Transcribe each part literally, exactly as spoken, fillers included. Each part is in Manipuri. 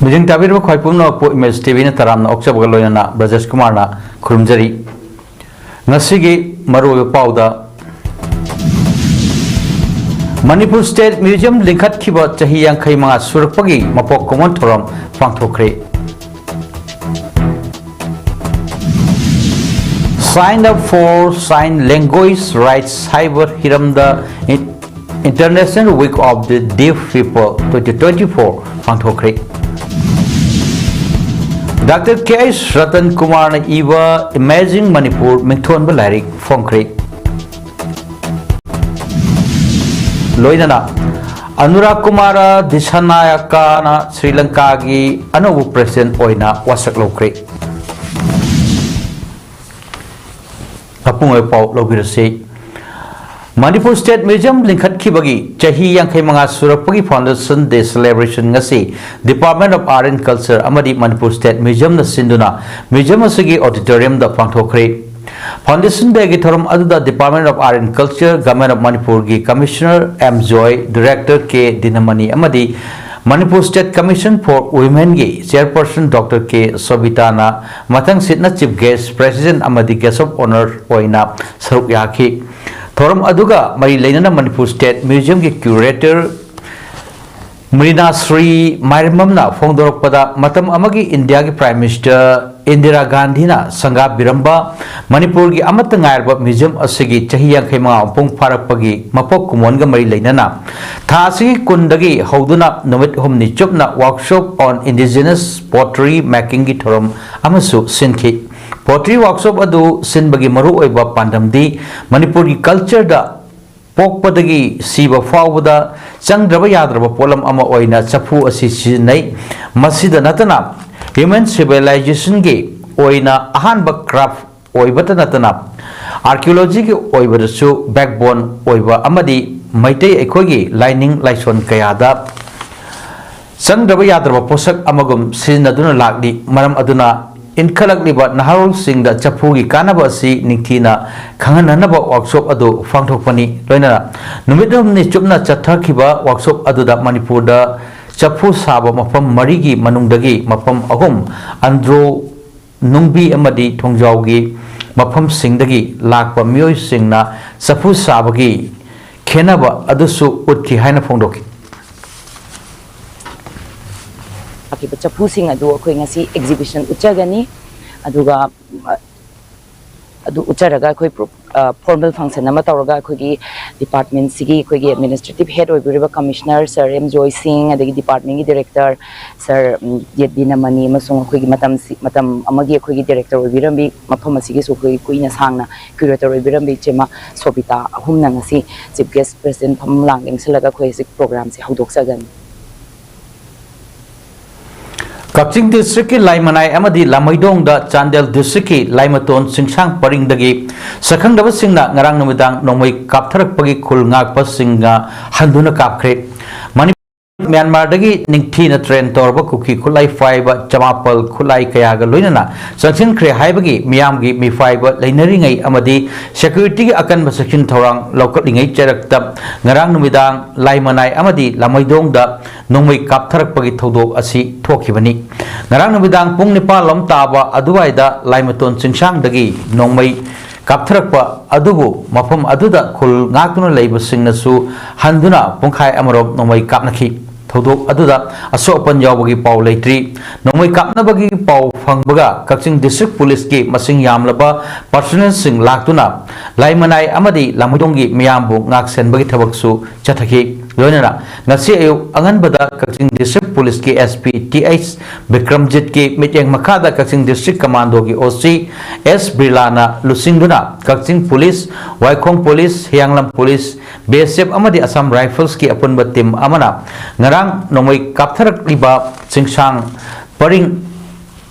ꯃꯤꯠꯌꯦꯡ ꯇꯥꯕꯤꯔꯤꯕ ꯈ꯭ꯋꯥꯏ ꯄꯨꯝꯅꯃꯛꯄꯨ ꯏꯃꯦꯖ ꯇꯤ ꯚꯤꯅ ꯇꯔꯥꯝꯅ ꯑꯣꯛꯆꯕꯒ ꯂꯣꯏꯅꯅ ꯕ꯭ꯔꯖꯦꯁ ꯀꯨꯃꯥꯔꯅ ꯈꯨꯔꯨꯝꯖꯔꯤ꯫ ꯉꯁꯤꯒꯤ ꯃꯔꯨꯑꯣꯏꯕ ꯄꯥꯎꯗ, ꯃꯅꯤꯄꯨꯔ ꯁ꯭ꯇꯦꯠ ꯃ꯭ꯌꯨꯖꯤꯌꯝ ꯂꯤꯡꯈꯠꯈꯤꯕ ꯆꯍꯤ ꯌꯥꯡꯈꯩ ꯃꯉꯥ ꯁꯨꯔꯛꯄꯒꯤ ꯃꯄꯣꯛ ꯀꯨꯝꯑꯣꯟ ꯊꯧꯔꯝ ꯄꯥꯡꯊꯣꯛꯈ꯭ꯔꯦ꯫ Sign up for Sign Language Rights ꯍꯥꯏꯕ ꯍꯤꯔꯝꯗ International Week of the Deaf People twenty twenty-four ꯄꯥꯡꯊꯣꯛꯈ꯭ꯔꯦ꯫ ꯗꯥꯛꯇꯔ ꯀꯦ ꯑꯩꯆ ꯔꯇꯟ ꯀꯨꯃꯥꯔꯅ ꯏꯕ Imagine Manipur ꯃꯤꯡꯊꯣꯟꯕ ꯂꯥꯏꯔꯤꯛ ꯐꯣꯡꯈ꯭ꯔꯦ꯫ ꯂꯣꯏꯅꯅ ꯑꯅꯨꯔꯥꯒ ꯀꯨꯃꯥꯔ ꯗꯤꯁꯥꯅꯥꯌꯀꯥꯅ ꯁ꯭ꯔꯤ ꯂꯪꯀꯥꯒꯤ ꯑꯅꯧꯕ ꯄ꯭ꯔꯦꯁꯤꯗꯦꯟꯠ ꯑꯣꯏꯅ ꯋꯥꯁꯛ ꯂꯧꯈ꯭ꯔꯦ꯫ ꯑꯄꯨꯡꯕ ꯄꯥꯎ ꯂꯧꯕꯤꯔꯁꯤ꯫ ꯃꯅꯤꯄꯨꯔ ꯁ꯭ꯇꯦꯠ ꯃ꯭ꯌꯨꯖꯤꯌꯝ ꯂꯤꯡꯈꯠꯈꯤꯕꯒꯤ ꯆꯍꯤ ꯌꯥꯡꯈꯩ ꯃꯉꯥ ꯁꯨꯔꯛꯄꯒꯤ Foundation Day celebration ꯉꯁꯤ Department of Art and Culture ꯑꯃꯗꯤ ꯃꯅꯤꯄꯨꯔ ꯁ꯭ꯇꯦꯠ ꯃ꯭ꯌꯨꯖꯤꯌꯝꯅ ꯁꯤꯟꯗꯨꯅ ꯃ꯭ꯌꯨꯖꯤꯌꯝ ꯑꯁꯤꯒꯤ ꯑꯣꯗꯤꯇꯣꯔꯤꯌꯝꯗ ꯄꯥꯡꯊꯣꯛꯈ꯭ꯔꯦ꯫ Foundation Dayꯒꯤ ꯊꯧꯔꯝ ꯑꯗꯨꯗ Department of Art and Culture, Government of ꯃꯅꯤꯄꯨꯔꯒꯤ Commissioner M Joy, Director K ꯗꯤꯅꯃꯅꯤ ꯑꯃꯗꯤ Manipur State Commission for Womenꯒꯤ Chairperson ꯗꯣꯛꯇꯔ ꯀꯦ ꯁꯣꯕꯤꯇꯥꯅ ꯃꯊꯪꯁꯤꯠꯅ Chief Guest, President ꯑꯃꯗꯤ Guest of Honour ꯑꯣꯏꯅ ꯁꯔꯨꯛ ꯌꯥꯈꯤ꯫ ꯊꯧꯔꯝ ꯑꯗꯨꯒ ꯃꯔꯤ ꯂꯩꯅꯅ ꯃꯅꯤꯄꯨꯔ ꯁ꯭ꯇꯦꯠ ꯃ꯭ꯌꯨꯖꯤꯌꯝꯒꯤ curator ꯃ꯭ꯔꯤꯅꯥ ꯁ꯭ꯔꯤ ꯃꯥꯏꯔꯦꯝꯕꯝꯅ ꯐꯣꯡꯗꯣꯔꯛꯄꯗ, ꯃꯇꯝ ꯑꯃꯒꯤ ꯏꯟꯗꯤꯌꯥꯒꯤ Prime Minister ꯏꯟꯗꯤꯔꯥ ꯒꯥꯟꯙꯤꯅ ꯁꯪꯒꯥꯕꯤꯔꯝꯕ ꯃꯅꯤꯄꯨꯔꯒꯤ ꯑꯃꯠꯇ ꯉꯥꯏꯔꯕ ꯃ꯭ꯌꯨꯖꯤꯌꯝ ꯑꯁꯤꯒꯤ ꯆꯍꯤ ꯌꯥꯡꯈꯩ ꯃꯉꯥ ꯃꯄꯨꯡ ꯐꯥꯔꯛꯄꯒꯤ ꯃꯄꯣꯛ ꯀꯨꯝꯑꯣꯟꯒ ꯃꯔꯤ ꯂꯩꯅꯅ ꯊꯥ ꯑꯁꯤꯒꯤ ꯀꯨꯟꯗꯒꯤ ꯍꯧꯗꯨꯅ ꯅꯨꯃꯤꯠ ꯍꯨꯝꯅꯤ ꯆꯨꯞꯅ Workshop on Indigenous Pottery Makingꯒꯤ ꯊꯧꯔꯝ ꯑꯃꯁꯨ ꯁꯤꯟꯈꯤ꯫ Pottery workshop ꯑꯗꯨ ꯁꯤꯟꯕꯒꯤ ꯃꯔꯨꯑꯣꯏꯕ ꯄꯥꯟꯗꯝꯗꯤ ꯃꯅꯤꯄꯨꯔꯒꯤ cultureꯗ ꯄꯣꯛꯄꯗꯒꯤ ꯁꯤꯕ ꯐꯥꯎꯕꯗ ꯆꯪꯗ꯭ꯔꯕ ꯌꯥꯗ꯭ꯔꯕ ꯄꯣꯠꯂꯝ ꯑꯃ ꯑꯣꯏꯅ ꯆꯐꯨ ꯑꯁꯤ ꯁꯤꯖꯤꯟꯅꯩ꯫ ꯃꯁꯤꯗ ꯅꯠꯇꯅ human civilizationꯒꯤ ꯑꯣꯏꯅ ꯑꯍꯥꯟꯕ craft ꯑꯣꯏꯕꯇ ꯅꯠꯇꯅ archaeologyꯒꯤ ꯑꯣꯏꯕꯗꯁꯨ backbone ꯑꯣꯏꯕ ꯑꯃꯗꯤ ꯃꯩꯇꯩ ꯑꯩꯈꯣꯏꯒꯤ ꯂꯥꯏꯅꯤꯡ ꯂꯥꯏꯁꯣꯟ ꯀꯌꯥꯗ ꯆꯪꯗ꯭ꯔꯕ ꯌꯥꯗ꯭ꯔꯕ ꯄꯣꯠꯁꯛ ꯑꯃꯒꯨꯝ ꯁꯤꯖꯤꯟꯅꯗꯨꯅ ꯂꯥꯛꯂꯤ꯫ ꯃꯔꯝ ꯑꯗꯨꯅ ꯏꯟꯈꯠꯂꯛꯂꯤꯕ ꯅꯍꯥꯔꯣꯜꯁꯤꯡꯗ ꯆꯐꯨꯒꯤ ꯀꯥꯟꯅꯕ ꯑꯁꯤ ꯅꯤꯡꯊꯤꯅ ꯈꯪꯍꯟꯅꯅꯕ workshop ꯑꯗꯨ ꯄꯥꯡꯊꯣꯛꯄꯅꯤ꯫ ꯂꯣꯏꯅꯅ ꯅꯨꯃꯤꯠ ꯍꯨꯝꯅꯤ ꯆꯨꯞꯅ ꯆꯠꯊꯈꯤꯕ workshop ꯑꯗꯨꯗ ꯃꯅꯤꯄꯨꯔꯗ ꯆꯐꯨ ꯁꯥꯕ ꯃꯐꯝ ꯃꯔꯤꯒꯤ ꯃꯅꯨꯡꯗꯒꯤ ꯃꯐꯝ ꯑꯍꯨꯝ, ꯑꯟꯗ꯭ꯔꯣ, ꯅꯨꯡꯕꯤ ꯑꯃꯗꯤ ꯊꯣꯡꯖꯥꯎꯒꯤ ꯃꯐꯝꯁꯤꯡꯗꯒꯤ ꯂꯥꯛꯄ ꯃꯤꯑꯣꯏꯁꯤꯡꯅ ꯆꯐꯨ ꯁꯥꯕꯒꯤ ꯈꯦꯠꯅꯕ ꯑꯗꯨꯁꯨ ꯎꯠꯈꯤ ꯍꯥꯏꯅ ꯐꯣꯡꯗꯣꯛꯈꯤ꯫ ꯂꯥꯛꯂꯤꯕ ꯆꯐꯨꯁꯤꯡ ꯑꯗꯨ ꯑꯩꯈꯣꯏ ꯉꯁꯤ exhibition ꯎꯠꯆꯒꯅꯤ꯫ ꯑꯗꯨꯒ, ꯑ, ꯑꯗꯨ ꯎꯠꯆꯔꯒ ꯑꯩꯈꯣꯏ ꯄ꯭ꯔꯣ-, ꯑ, formal function ꯑꯃ ꯇꯧꯔꯒ ꯑꯩꯈꯣꯏꯒꯤ department ꯁꯤꯒꯤ ꯑꯩꯈꯣꯏꯒꯤ administrative head ꯑꯣꯏꯕꯤꯔꯤꯕ commissioner sir M Joy Singh, ꯑꯗꯒꯤ department ꯀꯤ director sir, ꯎꯝ, ꯌꯦꯠꯕꯤꯅꯃꯅꯤ ꯑꯃꯁꯨꯡ ꯑꯩꯈꯣꯏꯒꯤ ꯃꯇꯝꯁꯤ, ꯃꯇꯝ ꯑꯃꯒꯤ ꯑꯩꯈꯣꯏꯒꯤ director ꯑꯣꯏꯕꯤꯔꯝꯕꯤ, ꯃꯐꯝ ꯑꯁꯤꯒꯤꯁꯨ ꯑꯩꯈꯣꯏꯒꯤ ꯀꯨꯏꯅ ꯁꯥꯡꯅ curator ꯑꯣꯏꯕꯤꯔꯝꯕꯤ ꯏꯆꯦꯃ ꯁꯣꯕꯤꯇꯥ ꯑꯍꯨꯝꯅ ꯉꯁꯤ chief guest president ꯐꯝꯂꯥꯡ ꯂꯦꯡꯁꯤꯜꯂꯒ ꯑꯩꯈꯣꯏ ꯍꯧꯖꯤꯛ program ꯁꯦ ꯍꯧꯗꯣꯛꯆꯒꯅꯤ꯫ ꯀꯛꯆꯤꯡ district ꯀꯤ ꯂꯥꯏꯃꯅꯥꯏ ꯑꯃꯗꯤ ꯂꯥꯃꯩꯗꯣꯡꯗ ꯆꯥꯟꯗꯦꯜ district ꯀꯤ ꯂꯥꯏꯃꯇꯣꯟ ꯆꯤꯡꯁꯥꯡ ꯄꯔꯤꯡꯗꯒꯤ ꯁꯛꯈꯪꯗꯕꯁꯤꯡꯅ ꯉꯔꯥꯡ ꯅꯨꯃꯤꯗꯥꯡ ꯅꯣꯡꯃꯩ ꯀꯥꯞꯊꯔꯛꯄꯒꯤ ꯈꯨꯜ ꯉꯥꯛꯄꯁꯤꯡꯅ ꯍꯟꯗꯨꯅ ꯀꯥꯞꯈ꯭ꯔꯦ꯫ ꯃꯅꯤꯄꯨꯔ ꯃ꯭ꯌꯥꯟꯃꯥꯔꯗꯒꯤ ꯅꯤꯡꯊꯤꯅ train ꯇꯧꯔꯕ ꯀꯨꯀꯤ ꯈꯨꯠꯂꯥꯏ ꯄꯥꯏꯕ ꯆꯃꯥꯄꯜ ꯈꯨꯠꯂꯥꯏ ꯀꯌꯥꯒ ꯂꯣꯏꯅꯅ ꯆꯪꯁꯤꯟꯈ꯭ꯔꯦ ꯍꯥꯏꯕꯒꯤ ꯃꯤꯌꯥꯝꯒꯤ ꯃꯤꯄꯥꯏꯕ ꯂꯩꯅꯔꯤꯉꯩ ꯑꯃꯗꯤ security ꯒꯤ ꯑꯀꯟꯕ ꯆꯦꯛꯁꯤꯟ ꯊꯧꯔꯥꯡ ꯂꯧꯈꯠꯂꯤꯉꯩ ꯆꯔꯛꯇ ꯉꯔꯥꯡ ꯅꯨꯃꯤꯗꯥꯡ ꯂꯥꯏꯃꯅꯥꯏ ꯑꯃꯗꯤ ꯂꯥꯃꯩꯗꯣꯡꯗ ꯅꯣꯡꯃꯩ ꯀꯥꯞꯊꯔꯛꯄꯒꯤ ꯊꯧꯗꯣꯛ ꯑꯁꯤ ꯊꯣꯛꯈꯤꯕꯅꯤ꯫ ꯉꯔꯥꯡ ꯅꯨꯃꯤꯗꯥꯡ ꯄꯨꯡ ꯅꯤꯄꯥꯜ ꯂꯣꯝ ꯇꯥꯕ ꯑꯗꯨꯋꯥꯏꯗ ꯂꯥꯏꯃꯇꯣꯟ ꯆꯤꯡꯁꯥꯡꯗꯒꯤ ꯅꯣꯡꯃꯩ ꯀꯥꯞꯊꯔꯛꯄ ꯑꯗꯨꯕꯨ ꯃꯐꯝ ꯑꯗꯨꯗ ꯈꯨꯜ ꯉꯥꯛꯇꯨꯅ ꯂꯩꯕꯁꯤꯡꯅꯁꯨ ꯍꯟꯗꯨꯅ ꯄꯨꯡꯈꯥꯏ ꯑꯃꯔꯣꯝ ꯅꯣꯡꯃꯩ ꯀꯥꯞꯅꯈꯤ꯫ ꯊꯧꯗꯣꯛ ꯑꯗꯨꯗ ꯑꯁꯣꯛ ꯑꯄꯟ ꯌꯥꯎꯕꯒꯤ ꯄꯥꯎ ꯂꯩꯇ꯭ꯔꯤ꯫ ꯅꯣꯡꯃꯩ ꯀꯥꯞꯅꯕꯒꯤ ꯄꯥꯎ ꯐꯪꯕꯒ ꯀꯛꯆꯤꯡ district police ꯀꯤ ꯃꯁꯤꯡ ꯌꯥꯝꯂꯕ personnel ꯁꯤꯡ ꯂꯥꯛꯇꯨꯅ ꯂꯥꯏꯃꯅꯥꯏ ꯑꯃꯗꯤ ꯂꯥꯃꯩꯗꯣꯡꯒꯤ ꯃꯤꯌꯥꯝꯕꯨ ꯉꯥꯛꯁꯦꯟꯕꯒꯤ ꯊꯕꯛꯁꯨ ꯆꯠꯊꯈꯤ꯫ ꯂꯣꯏꯅꯅ ꯉꯁꯤ ꯑꯌꯨꯛ ꯑꯉꯟꯕꯗ ꯀꯛꯆꯤꯡ district police ꯀꯤ S P T H ꯕꯤꯀ꯭ꯔꯝꯖꯤꯠꯀꯤ ꯃꯤꯠꯌꯦꯡ ꯃꯈꯥꯗ ꯀꯛꯆꯤꯡ district commando ꯒꯤ O C S ꯕꯤꯔꯂꯥꯅ ꯂꯨꯆꯤꯡꯗꯨꯅ ꯀꯛꯆꯤꯡ police, ꯋꯥꯏꯈꯣꯡ police, ꯍꯤꯌꯥꯡꯂꯝ police, B S F ꯑꯃꯗꯤ Assam Rifles ꯀꯤ ꯑꯄꯨꯟꯕ team ꯑꯃꯅ ꯉꯔꯥꯡ ꯅꯣꯡꯃꯩ ꯀꯥꯞꯊꯔꯛꯂꯤꯕ ꯆꯤꯡꯁꯥꯡ ꯄꯔꯤꯡ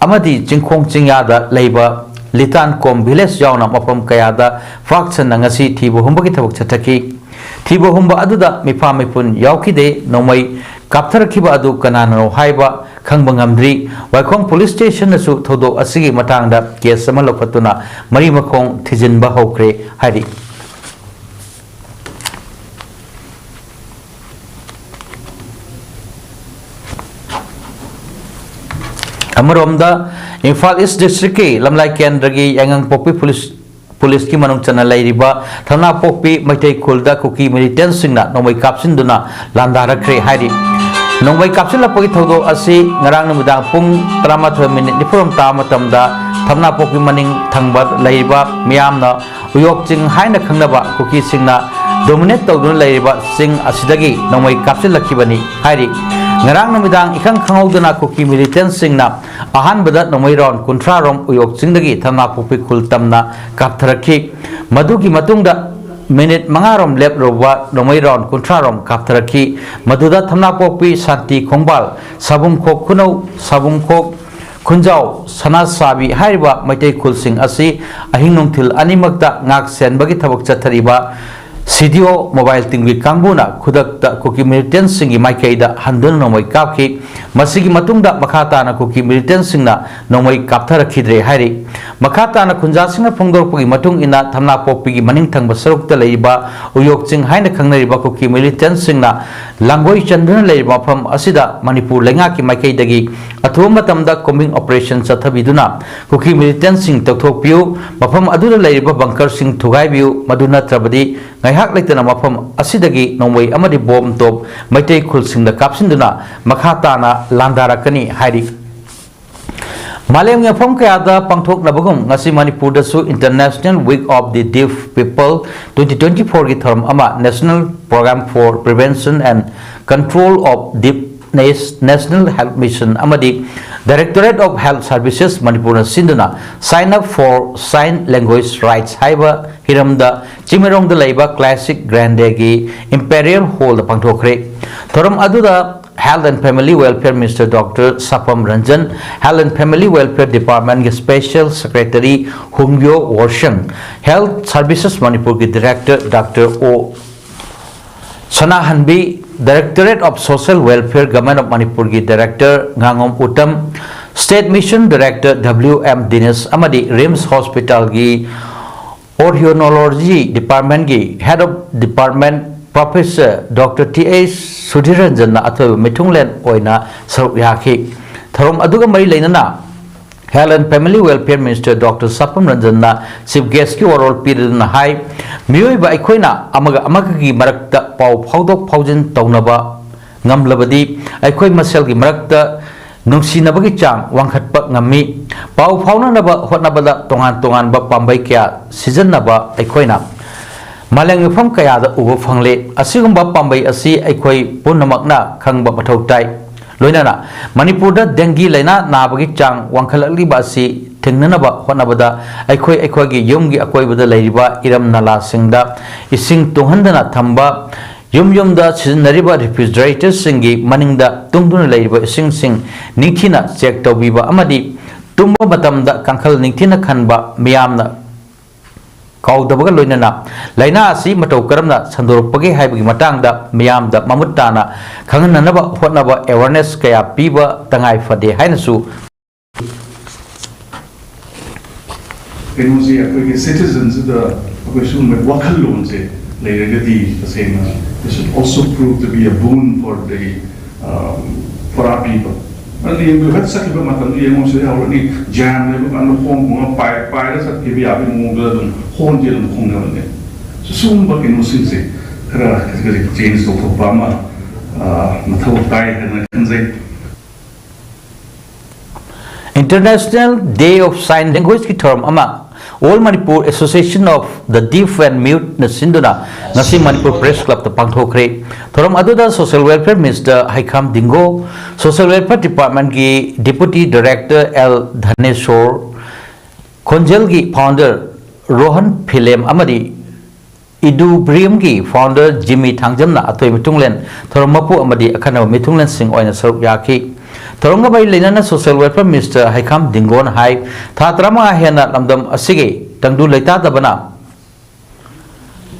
ꯑꯃꯗꯤ ꯆꯤꯡꯈꯣꯡ ꯆꯤꯡꯌꯥꯗ ꯂꯩꯕ ꯂꯤꯇꯥꯟꯀꯣꯝ village ꯌꯥꯎꯅ ꯃꯐꯝ ꯀꯌꯥꯗ ꯄꯥꯛ ꯁꯟꯅ ꯉꯁꯤ ꯊꯤꯕ ꯍꯨꯝꯕꯒꯤ ꯊꯕꯛ ꯆꯠꯊꯈꯤ꯫ ꯊꯤꯕ ꯍꯨꯝꯕ ꯑꯗꯨꯗ ꯃꯤꯐꯥ ꯃꯤꯄꯨꯟ ꯌꯥꯎꯈꯤꯗꯦ꯫ ꯅꯣꯡꯃꯩ ꯀꯥꯞꯊꯔꯛꯈꯤꯕ ꯑꯗꯨ ꯀꯅꯥꯅꯅꯣ ꯍꯥꯏꯕ ꯈꯪꯕ ꯉꯝꯗ꯭ꯔꯤ꯫ ꯋꯥꯏꯈꯣꯡ police station ꯅꯁꯨ ꯊꯧꯗꯣꯛ ꯑꯁꯤꯒꯤ ꯃꯇꯥꯡꯗ case ꯑꯃ ꯂꯧꯈꯠꯇꯨꯅ ꯃꯔꯤ ꯃꯈꯣꯡ ꯊꯤꯖꯤꯟꯕ ꯍꯧꯈ꯭ꯔꯦ ꯍꯥꯏꯔꯤ꯫ ꯑꯃꯔꯣꯝꯗ, ꯏꯝꯐꯥꯜ ꯏꯁ ꯗꯤꯁꯇ꯭ꯔꯤꯛꯀꯤ ꯂꯝꯂꯥꯏ ꯀꯦꯟꯗ꯭ꯔꯒꯤ ꯌꯥꯏꯉꯪꯄꯣꯛꯄꯤ ꯄꯨꯂꯤꯁ ꯄꯨꯂꯤꯁꯀꯤ ꯃꯅꯨꯡ ꯆꯟꯅ ꯂꯩꯔꯤꯕ ꯊꯝꯅꯥꯄꯣꯛꯄꯤ ꯃꯩꯇꯩ ꯈꯨꯜꯗ ꯀꯨꯀꯤ ꯃꯤꯂꯤꯇꯦꯟꯁꯤꯡꯅ ꯅꯣꯡꯃꯩ ꯀꯥꯞꯁꯤꯟꯗꯨꯅ ꯂꯥꯟꯗꯥꯔꯛꯈ꯭ꯔꯦ ꯍꯥꯏꯔꯤ꯫ ꯅꯣꯡꯃꯩ ꯀꯥꯞꯁꯤꯜꯂꯛꯄꯒꯤ ꯊꯧꯗꯣꯛ ꯑꯁꯤ ꯉꯔꯥꯡ ꯅꯨꯃꯤꯗꯥꯡ ꯄꯨꯡ ꯇꯔꯥꯃꯥꯊꯣꯏ ꯃꯤꯅꯤꯠ ꯅꯤꯐꯨꯔꯣꯝ ꯇꯥꯕ ꯃꯇꯝꯗ ꯊꯝꯅꯥꯄꯣꯛꯄꯤ ꯃꯅꯤꯡ ꯊꯪꯕ ꯂꯩꯔꯤꯕ ꯃꯤꯌꯥꯝꯅ ꯎꯌꯣꯛ ꯆꯤꯡ ꯍꯥꯏꯅ ꯈꯪꯅꯕ ꯀꯨꯀꯤꯁꯤꯡꯅ ꯗꯣꯃꯤꯅꯦꯠ ꯇꯧꯗꯨꯅ ꯂꯩꯔꯤꯕ ꯆꯤꯡ ꯑꯁꯤꯗꯒꯤ ꯅꯣꯡꯃꯩ ꯀꯥꯞꯁꯤꯜꯂꯛꯈꯤꯕꯅꯤ ꯍꯥꯏꯔꯤ꯫ ꯉꯔꯥꯡ ꯅꯨꯃꯤꯗꯥꯡ ꯏꯈꯪ ꯈꯪꯍꯧꯗꯅ ꯀꯨꯀꯤ ꯃꯤꯂꯤꯇꯦꯟꯁꯤꯡꯅ ꯑꯍꯥꯟꯕꯗ ꯅꯣꯡꯃꯩ ꯔꯥꯎꯟ ꯀꯨꯟꯊ꯭ꯔꯥ ꯔꯣꯝ ꯎꯌꯣꯛ ꯆꯤꯡꯗꯒꯤ ꯊꯝꯅꯥꯄꯣꯛꯄꯤ ꯈꯨꯜ ꯇꯝꯅ ꯀꯥꯞꯊꯔꯛꯈꯤ꯫ ꯃꯗꯨꯒꯤ ꯃꯇꯨꯡꯗ ꯃꯤꯅꯤꯠ ꯃꯉꯥ ꯔꯣꯝ ꯂꯦꯞꯂꯨꯔꯕ ꯅꯣꯡꯃꯩ ꯔꯥꯎꯟ ꯀꯨꯟꯊ꯭ꯔꯥ ꯔꯣꯝ ꯀꯥꯞꯊꯔꯛꯈꯤ꯫ ꯃꯗꯨꯗ ꯊꯝꯅꯥꯄꯣꯛꯄꯤ, ꯁꯥꯟꯇꯤ ꯈꯣꯡꯕꯥꯜ, ꯁꯥꯕꯨꯡꯈꯣꯛ ꯈꯨꯅꯧ, ꯁꯥꯕꯨꯡꯈꯣꯛ ꯈꯨꯟꯖꯥꯎ, ꯁꯅꯥꯁꯥꯕꯤ ꯍꯥꯏꯔꯤꯕ ꯃꯩꯇꯩ ꯈꯨꯜꯁꯤꯡ ꯑꯁꯤ ꯑꯍꯤꯡ ꯅꯨꯡꯊꯤꯜ ꯑꯅꯤꯃꯛꯇ ꯉꯥꯛ ꯁꯦꯟꯕꯒꯤ ꯊꯕꯛ ꯆꯠꯊꯔꯤꯕ ꯁꯤ ꯗꯤ ꯑꯣ ꯃꯣꯕꯥꯏꯜ ꯇꯤꯝꯒꯤ ꯀꯥꯡꯕꯨꯅ ꯈꯨꯗꯛꯇ ꯀꯨꯀꯤ ꯃꯤꯂꯤꯇꯦꯟꯁꯤꯡꯒꯤ ꯃꯥꯏꯀꯩꯗ ꯍꯟꯗꯨꯅ ꯅꯣꯡꯃꯩ ꯀꯥꯞꯈꯤ꯫ ꯃꯁꯤꯒꯤ ꯃꯇꯨꯡꯗ ꯃꯈꯥ ꯇꯥꯅ ꯀꯨꯀꯤ ꯃꯤꯂꯤꯇꯦꯟꯁꯤꯡꯅ ꯅꯣꯡꯃꯩ ꯀꯥꯞꯊꯔꯛꯈꯤꯗ꯭ꯔꯦ ꯍꯥꯏꯔꯤ꯫ ꯃꯈꯥ ꯇꯥꯅ ꯈꯨꯟꯖꯥꯁꯤꯡꯅ ꯐꯣꯡꯗꯣꯔꯛꯄꯒꯤ ꯃꯇꯨꯡ ꯏꯟꯅ, ꯊꯝꯅꯥꯄꯣꯛꯄꯤꯒꯤ ꯃꯅꯤꯡ ꯊꯪꯕ ꯁꯔꯨꯛꯇ ꯂꯩꯔꯤꯕ ꯎꯌꯣꯛ ꯆꯤꯡ ꯍꯥꯏꯅ ꯈꯪꯅꯔꯤꯕ ꯀꯨꯀꯤ ꯃꯤꯂꯤꯇꯦꯟꯁꯤꯡꯅ ꯂꯥꯡꯒꯣꯏ ꯆꯟꯗꯨꯅ ꯂꯩꯔꯤꯕ ꯃꯐꯝ ꯑꯁꯤꯗ ꯃꯅꯤꯄꯨꯔ ꯂꯩꯉꯥꯛꯀꯤ ꯃꯥꯏꯀꯩꯗꯒꯤ ꯑꯊꯨꯕ ꯃꯇꯝꯗ ꯀꯣꯝꯕꯤꯡ ꯑꯣꯄꯔꯦꯁꯟ ꯆꯠꯊꯕꯤꯗꯨꯅ ꯀꯨꯀꯤ ꯃꯤꯂꯤꯇꯦꯟꯁꯤꯡ ꯇꯧꯊꯣꯛꯄꯤꯌꯨ, ꯃꯐꯝ ꯑꯗꯨꯗ ꯂꯩꯔꯤꯕ ꯕꯪꯀꯔꯁꯤꯡ ꯊꯨꯒꯥꯏꯕꯤꯌꯨ, ꯃꯗꯨ ꯅꯠꯇ꯭ꯔꯕꯗꯤ ꯉꯥꯏꯍꯥꯛ ꯂꯩꯇꯅ ꯃꯐꯝ ꯑꯁꯤꯗꯒꯤ ꯅꯣꯡꯃꯩ ꯑꯃꯗꯤ ꯕꯣꯝ ꯇꯣꯞ ꯃꯩꯇꯩ ꯈꯨꯜꯁꯤꯡꯗ ꯀꯥꯞꯁꯤꯟꯗꯨꯅ ꯃꯈꯥ ꯇꯥꯅ ꯂꯥꯟꯗꯥꯔꯛꯀꯅꯤ ꯍꯥꯏꯔꯤ꯫ ꯃꯥꯂꯦꯝꯒꯤ ꯃꯐꯝ ꯀꯌꯥꯗ ꯄꯥꯡꯊꯣꯛꯅꯕꯒꯨꯝ, ꯉꯁꯤ ꯃꯅꯤꯄꯨꯔꯗꯁꯨ International Week of the Deaf People twenty twenty-four ꯒꯤ ꯊꯧꯔꯝ ꯑꯃ National Program for Prevention and Control of Deafness, National Health Mission ꯑꯃꯗꯤ Directorate of Health Services ꯃꯅꯤꯄꯨꯔꯅ ꯁꯤꯟꯗꯨꯅ Sign Up for Sign Language Rights ꯍꯥꯏꯕ ꯍꯤꯔꯝꯗ ꯆꯤꯡꯃꯩꯔꯣꯡꯗ ꯂꯩꯕ Classic Grandeꯒꯤ Imperial Hallꯗ ꯄꯥꯡꯊꯣꯛꯈ꯭ꯔꯦ꯫ ꯊꯧꯔꯝ ꯑꯗꯨꯗ Health and Family Welfare Minister Doctor Sapam Ranjan, Health and Family Welfare Departmentꯀꯤ Special Secretary Hungyo Worsang, Health Services ꯃꯅꯤꯄꯨꯔꯒꯤ Director Doctor O ꯁꯅꯥꯍꯟꯕꯤ, Directorate of Social Welfare, Government of ꯃꯅꯤꯄꯨꯔꯒꯤ Director ꯉꯥꯉꯣꯝ Uttam, State Mission Director W M Dinesh ꯑꯃꯗꯤ RIMS Hospitalꯒꯤ Otolaryngology Departmentꯀꯤ Head of Department Professor Doctor T H Sudhir Ranjanꯅ ꯑꯊꯣꯏꯕ ꯃꯤꯊꯨꯡꯂꯦꯟ ꯑꯣꯏꯅ ꯁꯔꯨꯛ ꯌꯥꯈꯤ꯫ ꯊꯧꯔꯝ ꯑꯗꯨꯒ ꯃꯔꯤ ꯂꯩꯅꯅ Health and Family Welfare Minister Doctor ꯁꯥꯄꯝ ꯔꯟꯖꯟꯅ Chief Guestꯀꯤ ꯋꯥꯔꯣꯜ ꯄꯤꯗꯨꯅ ꯍꯥꯏ, ꯃꯤꯑꯣꯏꯕ ꯑꯩꯈꯣꯏꯅ ꯑꯃꯒ ꯑꯃꯒꯒꯤ ꯃꯔꯛꯇ ꯄꯥꯎ ꯐꯥꯎꯗꯣꯛ ꯐꯥꯎꯖꯤꯟ ꯇꯧꯅꯕ ꯉꯝꯂꯕꯗꯤ ꯑꯩꯈꯣꯏ ꯃꯁꯦꯜꯒꯤ ꯃꯔꯛꯇ ꯅꯨꯡꯁꯤꯅꯕꯒꯤ ꯆꯥꯡ ꯋꯥꯡꯈꯠꯄ ꯉꯝꯃꯤ꯫ ꯄꯥꯎ ꯐꯥꯎꯅꯅꯕ ꯍꯣꯠꯅꯕꯗ ꯇꯣꯉꯥꯟ ꯇꯣꯉꯥꯟꯕ ꯄꯥꯝꯕꯩ ꯀꯌꯥ ꯁꯤꯖꯤꯟꯅꯕ ꯑꯩꯈꯣꯏꯅ ꯃꯥꯂꯦꯝ ꯃꯐꯝ ꯀꯌꯥꯗ ꯎꯕ ꯐꯪꯂꯦ꯫ ꯑꯁꯤꯒꯨꯝꯕ ꯄꯥꯝꯕꯩ ꯑꯁꯤ ꯑꯩꯈꯣꯏ ꯄꯨꯝꯅꯃꯛꯅ ꯈꯪꯕ ꯃꯊꯧ ꯇꯥꯏ꯫ ꯂꯣꯏꯅꯅ ꯃꯅꯤꯄꯨꯔꯗ dengue ꯂꯥꯏꯅꯥ ꯅꯥꯕꯒꯤ ꯆꯥꯡ ꯋꯥꯡꯈꯠꯂꯛꯂꯤꯕ ꯑꯁꯤ ꯊꯤꯡꯅꯅꯕ ꯍꯣꯠꯅꯕꯗ ꯑꯩꯈꯣꯏ ꯑꯩꯈꯣꯏꯒꯤ ꯌꯨꯝꯒꯤ ꯑꯀꯣꯏꯕꯗ ꯂꯩꯔꯤꯕ ꯏꯔꯝ ꯅꯂꯥꯁꯤꯡꯗ ꯏꯁꯤꯡ ꯇꯨꯡꯍꯟꯗꯅ ꯊꯝꯕ, ꯌꯨꯝ ꯌꯨꯝꯗ ꯁꯤꯖꯤꯟꯅꯔꯤꯕ refrigeratorꯁꯤꯡꯒꯤ ꯃꯅꯤꯡꯗ ꯇꯨꯡꯗꯨꯅ ꯂꯩꯔꯤꯕ ꯏꯁꯤꯡꯁꯤꯡ ꯅꯤꯡꯊꯤꯅ check ꯇꯧꯕꯤꯕ ꯑꯃꯗꯤ ꯇꯨꯝꯕ ꯃꯇꯝꯗ ꯀꯥꯡꯈꯜ ꯅꯤꯡꯊꯤꯅ ꯈꯟꯕ, ꯃꯤꯌꯥꯝꯅ ꯀꯥꯎꯗꯕꯒ ꯂꯣꯏꯅꯅ ꯂꯥꯏꯅꯥ ꯑꯁꯤ ꯃꯇꯧ ꯀꯔꯝꯅ ꯁꯟꯗꯣꯔꯛꯄꯒꯦ ꯍꯥꯏꯕꯒꯤ ꯃꯇꯥꯡꯗ ꯃꯤꯌꯥꯝꯗ ꯃꯃꯨꯠ ꯇꯥꯅ ꯈꯪꯍꯟꯅꯅꯕ ꯍꯣꯠꯅꯕ awareness ꯀꯌꯥ ꯄꯤꯕ ꯇꯉꯥꯏ ꯐꯗꯦ ꯍꯥꯏꯅꯁꯨ꯫ ꯀꯩꯅꯣꯁꯤ ꯑꯩꯈꯣꯏꯒꯤ citizenꯁꯤꯗ ꯑꯩꯈꯣꯏ ꯁꯤꯒꯨꯝꯕ ꯋꯥꯈꯜꯂꯣꯟꯁꯦ ꯂꯩꯔꯒꯗꯤ ꯇꯁꯦꯡꯅ this should also prove to be a boon for the for our people. ꯑꯗꯨꯅ ꯌꯦꯡꯕꯤꯌꯨ, ꯍꯦꯛ ꯆꯠꯈꯤꯕ ꯃꯇꯝꯗ ꯌꯦꯡꯉꯣ, ꯁꯤꯗ ꯍꯧꯔꯅꯤ, jam ꯂꯩꯕ ꯀꯥꯟꯗ ꯈꯣꯡ ꯈꯣꯡꯅ ꯄꯥꯏ ꯄꯥꯏꯔ ꯆꯠꯈꯤꯕ ꯌꯥꯕꯒꯤ ꯃꯑꯣꯡꯗ ꯑꯗꯨꯝ hornꯁꯦ ꯑꯗꯨꯝ ꯈꯣꯡꯅꯕꯅꯦ꯫ ꯁꯤꯒꯨꯝꯕ ꯀꯩꯅꯣꯁꯤꯡꯁꯦ ꯈꯔ ꯈꯖꯤꯛ ꯈꯖꯤꯛ change ꯇꯧꯊꯣꯛꯄ ꯑꯃ ꯃꯊꯧ ꯇꯥꯏ ꯍꯥꯏꯅ ꯈꯟꯖꯩ꯫ International Day of Sign Languageꯀꯤ ꯊꯧꯔꯝ ꯑꯃ All Manipur Association of the Deaf and Muteꯅ ꯁꯤꯟꯗꯨꯅ ꯉꯁꯤ ꯃꯅꯤꯄꯨꯔ Press Clubꯇ ꯄꯥꯡꯊꯣꯛꯈ꯭ꯔꯦ꯫ ꯊꯧꯔꯝ ꯑꯗꯨꯗ Social Welfare Minister Heikham Dingo, Social Welfare Departmentꯀꯤ Deputy Director ꯑꯦꯜ ꯙꯅꯦꯁꯣꯔ, ꯈꯣꯟꯖꯦꯜꯒꯤ founder ꯔꯣꯍꯟ ꯐꯤꯂꯦꯝ ꯑꯃꯗꯤ ꯏꯗꯨꯕ꯭ꯔꯤꯝꯒꯤ founder ꯖꯤꯃꯤ ꯊꯥꯡꯖꯝꯅ ꯑꯊꯣꯏ ꯃꯤꯊꯨꯡꯂꯦꯟ, ꯊꯧꯔꯝ ꯃꯄꯨ ꯑꯃꯗꯤ ꯑꯈꯟꯅꯕ ꯃꯤꯊꯨꯡꯂꯦꯟꯁꯤꯡ ꯑꯣꯏꯅ ꯁꯔꯨꯛ ꯌꯥꯈꯤ꯫ ꯊꯧꯔꯝꯒ ꯃꯔꯤ ꯂꯩꯅꯅ Social Welfare Minister ꯍꯩꯈꯥꯝ ꯗꯤꯡꯒꯣꯅ ꯍꯥꯏ, ꯊꯥ ꯇꯔꯥꯃꯉꯥ ꯍꯦꯟꯅ ꯂꯝꯗꯝ ꯑꯁꯤꯒꯤ ꯇꯪꯗꯨ ꯂꯩꯇꯥꯗꯕꯅ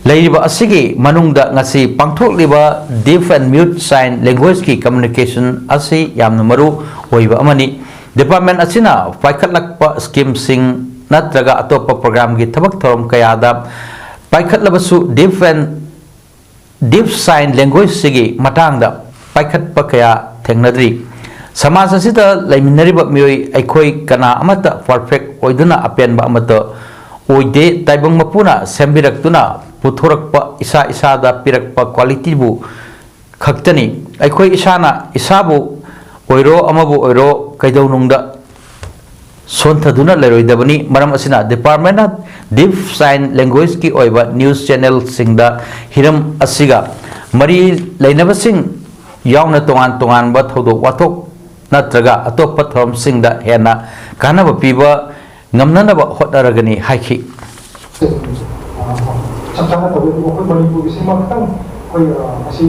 ꯂꯩꯔꯤꯕ ꯑꯁꯤꯒꯤ ꯃꯅꯨꯡꯗ ꯉꯁꯤ ꯄꯥꯡꯊꯣꯛꯂꯤꯕ Deaf and Mute Sign Languageꯀꯤ communication ꯑꯁꯤ ꯌꯥꯝꯅ ꯃꯔꯨ ꯑꯣꯏꯕ ꯑꯃꯅꯤ꯫ Department ꯑꯁꯤꯅ ꯄꯥꯏꯈꯠꯂꯛꯄ schemeꯁꯤꯡ ꯅꯠꯇ꯭ꯔꯒ ꯑꯇꯣꯞꯄ programꯒꯤ ꯊꯕꯛ ꯊꯧꯔꯝ ꯀꯌꯥꯗ ꯄꯥꯏꯈꯠꯂꯕꯁꯨ Deaf and Deaf Sign Languageꯁꯤꯒꯤ ꯃꯇꯥꯡꯗ ꯄꯥꯏꯈꯠꯄ ꯀꯌꯥ ꯊꯦꯡꯅꯗ꯭ꯔꯤ꯫ ꯁꯃꯥꯖ ꯑꯁꯤꯗ ꯂꯩꯃꯤꯟꯅꯔꯤꯕ ꯃꯤꯑꯣꯏ ꯑꯩꯈꯣꯏ ꯀꯅꯥ ꯑꯃꯠꯇ perfect ꯑꯣꯏꯗꯨꯅ ꯑꯄꯦꯟꯕ ꯑꯃꯠꯇ ꯑꯣꯏꯗꯦ꯫ ꯇꯥꯏꯕꯪ ꯃꯄꯨꯅ ꯁꯦꯝꯕꯤꯔꯛꯇꯨꯅ ꯄꯨꯊꯣꯔꯛꯄ ꯏꯁꯥ ꯏꯁꯥꯗ ꯄꯤꯔꯛꯄ qualityꯕꯨ ꯈꯛꯇꯅꯤ꯫ ꯑꯩꯈꯣꯏ ꯏꯁꯥꯅ ꯏꯁꯥꯕꯨ ꯑꯣꯏꯔꯣ ꯑꯃꯕꯨ ꯑꯣꯏꯔꯣ ꯀꯩꯗꯧꯅꯨꯡꯗ ꯁꯣꯟꯊꯗꯨꯅ ꯂꯩꯔꯣꯏꯗꯕꯅꯤ꯫ ꯃꯔꯝ ꯑꯁꯤꯅ Department of Deaf Sign Languageꯀꯤ ꯑꯣꯏꯕ news channelꯁꯤꯡꯗ ꯍꯤꯔꯝ ꯑꯁꯤꯒ ꯃꯔꯤ ꯂꯩꯅꯕꯁꯤꯡ ꯌꯥꯎꯅ ꯇꯣꯉꯥꯟ ꯇꯣꯉꯥꯟꯕ ꯊꯧꯗꯣꯛ ꯋꯥꯊꯣꯛ ꯅꯠꯇ꯭ꯔꯒ ꯑꯇꯣꯞꯄ ꯊꯧꯔꯝꯁꯤꯡꯗ ꯍꯦꯟꯅ ꯀꯥꯟꯅꯕ ꯄꯤꯕ ꯉꯝꯅꯅꯕ ꯍꯣꯠꯅꯔꯒꯅꯤ ꯍꯥꯏꯈꯤ꯫ ꯆꯞ ꯆꯥꯅ ꯇꯧꯋꯤ꯫ ꯑꯗꯨꯕꯨ ꯑꯩꯈꯣꯏ ꯃꯅꯤꯄꯨꯔꯒꯤꯁꯤꯃ ꯈꯤꯇꯪ ꯑꯩꯈꯣꯏ ꯃꯁꯤ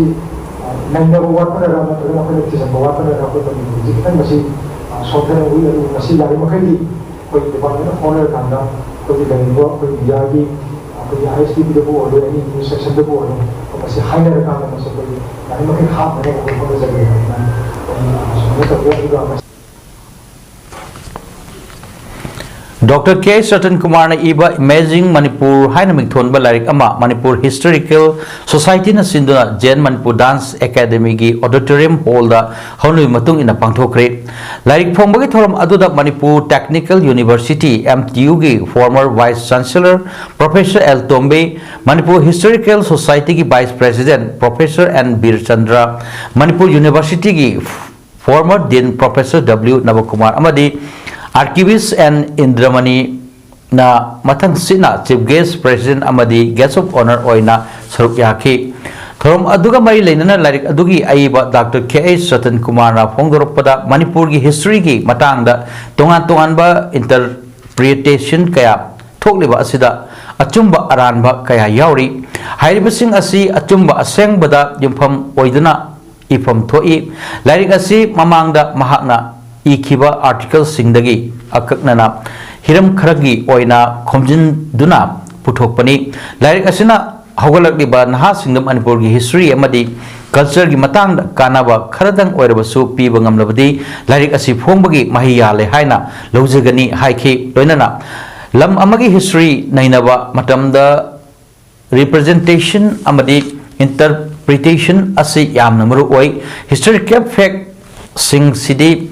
ꯅꯩꯅꯕ ꯋꯥꯠꯄꯅꯔ ꯅꯠꯇ꯭ꯔꯒꯅ ꯑꯩꯈꯣꯏꯅ ꯊꯤꯖꯤꯟꯕ ꯋꯥꯠꯄꯅꯔ ꯑꯩꯈꯣꯏ ꯃꯅꯤꯄꯨꯔꯒꯤꯁꯤ ꯈꯤꯇꯪ ꯃꯁꯤ ꯁꯣꯟꯊꯅ ꯎꯏ꯫ ꯑꯗꯨꯕꯨ ꯃꯁꯤ ꯌꯥꯔꯤꯃꯈꯩꯗꯤ ꯑꯩꯈꯣꯏ department of honour ꯀꯥꯟꯗ ꯑꯩꯈꯣꯏꯒꯤ ꯂꯩꯔꯤꯕ ꯑꯩꯈꯣꯏ mediaꯒꯤ ꯑꯩꯈꯣꯏꯒꯤ ISTVꯗꯕꯨ ꯑꯣꯏꯔꯣ, any news sectionꯗꯕꯨ ꯑꯣꯏꯔꯣ, ꯃꯁꯤ ꯍꯥꯏꯅꯔꯀꯥꯟꯗ ꯃꯁꯤ ꯑꯩꯈꯣꯏ ꯌꯥꯔꯤꯃꯈꯩ ꯍꯥꯞꯅꯕ ꯑꯩꯈꯣꯏ ꯍꯣꯠꯅꯖꯒꯦ ꯍꯥꯏꯅ ꯑꯩ ꯑꯁꯨꯃꯥꯏꯅ ꯇꯧꯖꯩ꯫ ꯑꯗꯨꯒ ꯃꯁꯤ Doctor K H Ratan Kumarꯅ ꯏꯕ Imaging Manipur ꯍꯥꯏꯅ ꯃꯤꯡꯊꯣꯟꯕ ꯂꯥꯏꯔꯤꯛ ꯑꯃ ꯃꯅꯤꯄꯨꯔ ꯍꯤꯁꯇꯣꯔꯤꯀꯦꯜ ꯁꯣꯁꯥꯏꯇꯤꯅ ꯁꯤꯟꯗꯨꯅ Zen Manipur Dance Academyꯒꯤ auditorium hallꯗ ꯍꯧꯅꯕꯤ ꯃꯇꯨꯡ ꯏꯟꯅ ꯄꯥꯡꯊꯣꯛꯈ꯭ꯔꯦ꯫ ꯂꯥꯏꯔꯤꯛ ꯐꯣꯡꯕꯒꯤ ꯊꯧꯔꯝ ꯑꯗꯨꯗ Manipur Technical University, MTUꯒꯤ former vice chancellor Professor L Tombe, Manipur Historical Societyꯒꯤ vice president Professor N Birchandra, Manipur Universityꯒꯤ former dean Professor W Nabakumar ꯑꯃꯗꯤ Archivist N Indramani ꯅ ꯃꯊꯪ ꯁꯤꯠꯅ Chief Guest, President ꯑꯃꯗꯤ Guest of Honour ꯑꯣꯏꯅ ꯁꯔꯨꯛ ꯌꯥꯈꯤ꯫ ꯊꯧꯔꯝ ꯑꯗꯨꯒ ꯃꯔꯤ ꯂꯩꯅꯅ ꯂꯥꯏꯔꯤꯛ ꯑꯗꯨꯒꯤ ꯑꯏꯕ Doctor K H Ratan Kumarꯅ ꯐꯣꯡꯗꯣꯔꯛꯄꯗ ꯃꯅꯤꯄꯨꯔꯒꯤ historyꯒꯤ ꯃꯇꯥꯡꯗ ꯇꯣꯉꯥꯟ ꯇꯣꯉꯥꯟꯕ interpretation ꯀꯌꯥ ꯊꯣꯛꯂꯤꯕ ꯑꯁꯤꯗ ꯑꯆꯨꯝꯕ ꯑꯔꯥꯟꯕ ꯀꯌꯥ ꯌꯥꯎꯔꯤ꯫ ꯍꯥꯏꯔꯤꯕꯁꯤꯡ ꯑꯁꯤ ꯑꯆꯨꯝꯕ ꯑꯁꯦꯡꯕꯗ ꯌꯨꯝꯐꯝ ꯑꯣꯏꯗꯨꯅ ꯏꯐꯝ ꯊꯣꯛꯏ꯫ ꯂꯥꯏꯔꯤꯛ ꯑꯁꯤ ꯃꯃꯥꯡꯗ ꯃꯍꯥꯛꯅ ꯏꯈꯤꯕ articleꯁꯤꯡꯗꯒꯤ ꯑꯀꯛꯅꯅ ꯍꯤꯔꯝ ꯈꯔꯒꯤ ꯑꯣꯏꯅ ꯈꯣꯝꯖꯤꯟꯗꯨꯅ ꯄꯨꯊꯣꯛꯄꯅꯤ꯫ ꯂꯥꯏꯔꯤꯛ ꯑꯁꯤꯅ ꯍꯧꯒꯠꯂꯛꯂꯤꯕ ꯅꯍꯥꯁꯤꯡꯗ ꯃꯅꯤꯄꯨꯔꯒꯤ history ꯑꯃꯗꯤ cultureꯒꯤ ꯃꯇꯥꯡꯗ ꯀꯥꯟꯅꯕ ꯈꯔꯗꯪ ꯑꯣꯏꯔꯕꯁꯨ ꯄꯤꯕ ꯉꯝꯂꯕꯗꯤ ꯂꯥꯏꯔꯤꯛ ꯑꯁꯤ ꯐꯣꯡꯕꯒꯤ ꯃꯍꯩ ꯌꯥꯜꯂꯦ ꯍꯥꯏꯅ ꯂꯧꯖꯒꯅꯤ ꯍꯥꯏꯈꯤ꯫ ꯂꯣꯏꯅꯅ ꯂꯝ ꯑꯃꯒꯤ history ꯅꯩꯅꯕ ꯃꯇꯝꯗ representation ꯑꯃꯗꯤ interpretation ꯑꯁꯤ ꯌꯥꯝꯅ ꯃꯔꯨ ꯑꯣꯏ꯫ Historical fact ꯁꯤꯡꯁꯤꯗꯤ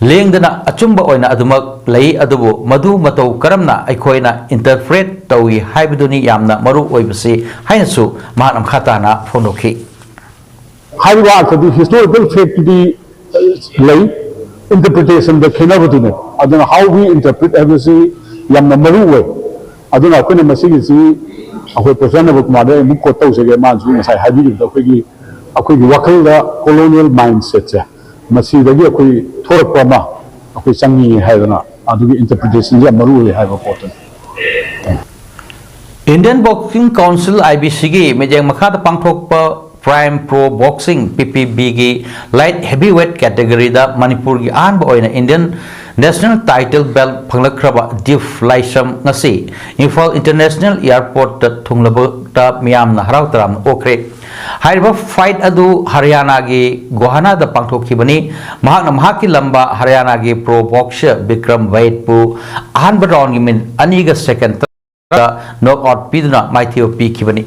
ꯂꯦꯡꯗꯅ ꯑꯆꯨꯝꯕ ꯑꯣꯏꯅ ꯑꯗꯨꯃꯛ ꯂꯩ, ꯑꯗꯨꯕꯨ ꯃꯗꯨ ꯃꯇꯧ ꯀꯔꯝꯅ ꯑꯩꯈꯣꯏꯅ interpret ꯇꯧꯏ ꯍꯥꯏꯕꯗꯨꯅꯤ ꯌꯥꯝꯅ ꯃꯔꯨ ꯑꯣꯏꯕꯁꯤ ꯍꯥꯏꯅꯁꯨ ꯃꯍꯥꯛꯅ ꯃꯈꯥ ꯇꯥꯅ ꯐꯣꯡꯗꯣꯛꯈꯤ꯫ ꯍꯥꯏꯔꯤꯕ ꯑꯥꯔꯊꯗꯤ historical factꯗꯤ ꯂꯩ, interpretationꯗ ꯈꯦꯠꯅꯕꯗꯨꯅꯦ꯫ ꯑꯗꯨꯅ how we interpret ꯍꯥꯏꯕꯁꯤ ꯌꯥꯝꯅ ꯃꯔꯨ ꯑꯣꯏ꯫ ꯑꯗꯨꯅ ꯑꯩꯈꯣꯏꯅ ꯃꯁꯤꯒꯤꯁꯤ ꯑꯩꯈꯣꯏ Professor ꯅꯕꯀꯨꯃꯥꯔꯗ ꯑꯃꯨꯛ quote ꯇꯧꯖꯒꯦ꯫ ꯃꯥꯅꯁꯨ ꯉꯁꯥꯏ ꯍꯥꯏꯕꯤꯈꯤꯕꯗꯣ, ꯑꯩꯈꯣꯏꯒꯤ, ꯑꯩꯈꯣꯏꯒꯤ ꯋꯥꯈꯜꯗ colonial mindsetꯁꯦ ꯃꯁꯤꯗꯒꯤ ꯑꯩꯈꯣꯏ ꯊꯣꯔꯛꯄ ꯑꯃ ꯑꯩꯈꯣꯏ ꯆꯪꯉꯤ ꯍꯥꯏꯗꯅ ꯑꯗꯨꯒꯤ interpretationꯁꯦ ꯌꯥꯝ ꯃꯔꯨ ꯑꯣꯏ ꯍꯥꯏꯕ ꯄꯣꯠꯇꯨꯅꯤ꯫ Indian Boxing Council, IBCꯒꯤ ꯃꯤꯠꯌꯦꯡ ꯃꯈꯥꯗ ꯄꯥꯡꯊꯣꯛꯄ Prime Pro Boxing, PPBꯒꯤ light heavyweight categoryꯗ ꯃꯅꯤꯄꯨꯔꯒꯤ ꯑꯍꯥꯟꯕ ꯑꯣꯏꯅ Indian national title belt ꯐꯪꯂꯛꯈ꯭ꯔꯕ ꯗꯤꯞ ꯂꯥꯏꯁ꯭ꯔꯝ ꯉꯁꯤ ꯏꯝꯐꯥꯜ International Airportꯇ ꯊꯨꯡꯂꯕꯗ ꯃꯤꯌꯥꯝꯅ ꯍꯔꯥꯎ ꯇꯔꯥꯝꯅ ꯑꯣꯛꯈ꯭ꯔꯦ꯫ ꯍꯥꯏꯔꯤꯕ fight ꯑꯗꯨ ꯍꯔꯤꯌꯥꯅꯥꯒꯤ ꯒꯣꯍꯥꯅꯥꯗ ꯄꯥꯡꯊꯣꯛꯈꯤꯕꯅꯤ꯫ ꯃꯍꯥꯛꯅ ꯃꯍꯥꯛꯀꯤ ꯂꯝꯕꯥ ꯍꯔꯤꯌꯥꯅꯥꯒꯤ pro boxer ꯕꯤꯀ꯭ꯔꯝ ꯕꯩꯠꯄꯨ ꯑꯍꯥꯟꯕ roundꯒꯤ minute ꯑꯅꯤꯒ second ꯇꯔꯥꯗ knock out ꯄꯤꯗꯨꯅ ꯃꯥꯏꯊꯤꯕ ꯄꯤꯈꯤꯕꯅꯤ꯫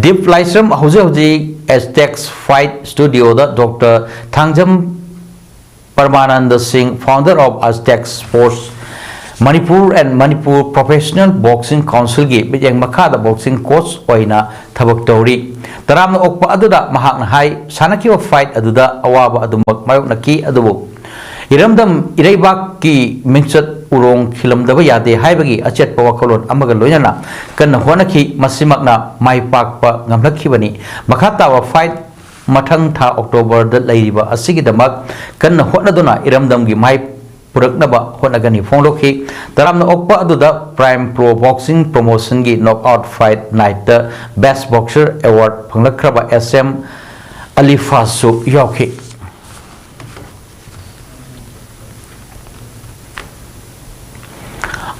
ꯗꯤꯞ ꯂꯥꯏꯁ꯭ꯔꯝ ꯍꯧꯖꯤꯛ ꯍꯧꯖꯤꯛ Aztecs Fight Studioꯗ Doctor ꯊꯥꯡꯖꯝ ꯄꯔꯃꯥꯅꯟꯗ ꯁꯤꯡ, founder of Aztecs Sports Manipur and Manipur Professional Boxing Councilꯒꯤ ꯃꯤꯠꯌꯦꯡ ꯃꯈꯥꯗ boxing coach ꯑꯣꯏꯅ ꯊꯕꯛ ꯇꯧꯔꯤ꯫ ꯇꯔꯥꯝꯅ ꯑꯣꯛꯄ ꯑꯗꯨꯗ ꯃꯍꯥꯛꯅ ꯍꯥꯏ, ꯁꯥꯟꯅꯈꯤꯕ fight ꯑꯗꯨꯗ ꯑꯋꯥꯕ ꯑꯗꯨꯃꯛ ꯃꯥꯌꯣꯛꯅꯈꯤ, ꯑꯗꯨꯕꯨ ꯏꯔꯝꯗꯝ ꯏꯔꯩꯕꯥꯛꯀꯤ ꯃꯤꯡꯆꯠ ꯎꯔꯣꯡ ꯈꯤꯜꯂꯝꯗꯕ ꯌꯥꯗꯦ ꯍꯥꯏꯕꯒꯤ ꯑꯆꯦꯠꯄ ꯋꯥꯈꯜꯂꯣꯟ ꯑꯃꯒ ꯂꯣꯏꯅꯅ ꯀꯟꯅ ꯍꯣꯠꯅꯈꯤ꯫ ꯃꯁꯤꯃꯛꯅ ꯃꯥꯏ ꯄꯥꯛꯄ ꯉꯝꯂꯛꯈꯤꯕꯅꯤ꯫ ꯃꯈꯥ ꯇꯥꯕ fight ꯃꯊꯪ ꯊꯥ Octoberꯗ ꯂꯩꯔꯤꯕ ꯑꯁꯤꯒꯤꯗꯃꯛ ꯀꯟꯅ ꯍꯣꯠꯅꯗꯨꯅ ꯏꯔꯝꯗꯝꯒꯤ ꯃꯥꯏ ꯄꯨꯔꯛꯅꯕ ꯍꯣꯠꯅꯒꯅꯤ ꯐꯣꯡꯗꯣꯛꯈꯤ꯫ ꯇꯔꯥꯝꯅ ꯑꯣꯛꯄ ꯑꯗꯨꯗ Prime Pro Boxing Promotionꯒꯤ knockout fight nightꯇ Best Boxer Award ꯐꯪꯂꯛꯈ꯭ꯔꯕ S M ꯑꯂꯤꯐꯥꯁꯨ ꯌꯥꯎꯈꯤ꯫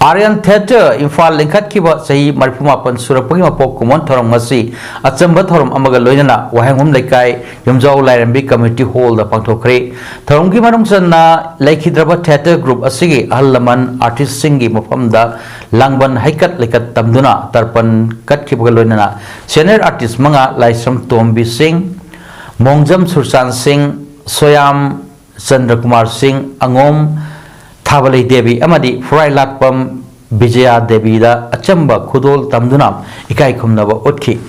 Aryan Theatre ꯏꯝꯐꯥꯜ ꯂꯤꯡꯈꯠꯈꯤꯕ ꯆꯍꯤ ꯃꯔꯤꯐꯨ ꯃꯥꯄꯟ ꯁꯨꯔꯛꯄꯒꯤ ꯃꯄꯣꯛ ꯀꯨꯝꯑꯣꯟ ꯊꯧꯔꯝ ꯉꯁꯤ ꯑꯆꯝꯕ ꯊꯧꯔꯝ ꯑꯃꯒ ꯂꯣꯏꯅꯅ ꯋꯥꯍꯦꯡꯕꯝ ꯂꯩꯀꯥꯏ ꯌꯨꯝꯖꯥꯎ ꯂꯥꯏꯔꯦꯝꯕꯤ community hallꯗ ꯄꯥꯡꯊꯣꯛꯈ꯭ꯔꯦ꯫ ꯊꯧꯔꯝꯒꯤ ꯃꯅꯨꯡ ꯆꯟꯅ ꯂꯩꯈꯤꯗ꯭ꯔꯕ theatre group ꯑꯁꯤꯒꯤ ꯑꯍꯜ ꯂꯃꯟ artistꯁꯤꯡꯒꯤ ꯃꯐꯝꯗ ꯂꯥꯡꯕꯟ ꯍꯩꯀꯠ ꯂꯩꯀꯠ ꯇꯝꯗꯨꯅ ꯇꯔꯄꯟ ꯀꯠꯈꯤꯕꯒ ꯂꯣꯏꯅꯅ senior artist ꯃꯉꯥ, ꯂꯥꯏꯁ꯭ꯔꯝ ꯇꯣꯝꯕꯤ ꯁꯤꯡ, ꯃꯣꯡꯖꯝ ꯁꯨꯔꯆꯥꯟ ꯁꯤꯡ, ꯁꯣꯌꯥꯝ ꯆꯟꯗ꯭ꯔꯀꯨꯃꯥꯔ ꯁꯤꯡ, ꯑꯉꯣꯝ ꯊꯥꯕꯂꯩ ꯗꯦꯕꯤ ꯑꯃꯗꯤ ꯐꯨꯔꯥꯏꯂꯥꯛꯄꯝ ꯕꯤꯖꯌꯥ ꯗꯦꯕꯤꯗ ꯑꯆꯝꯕ ꯈꯨꯗꯣꯜ ꯇꯝꯗꯨꯅ ꯏꯀꯥꯏ ꯈꯨꯝꯅꯕ ꯎꯠꯈꯤ꯫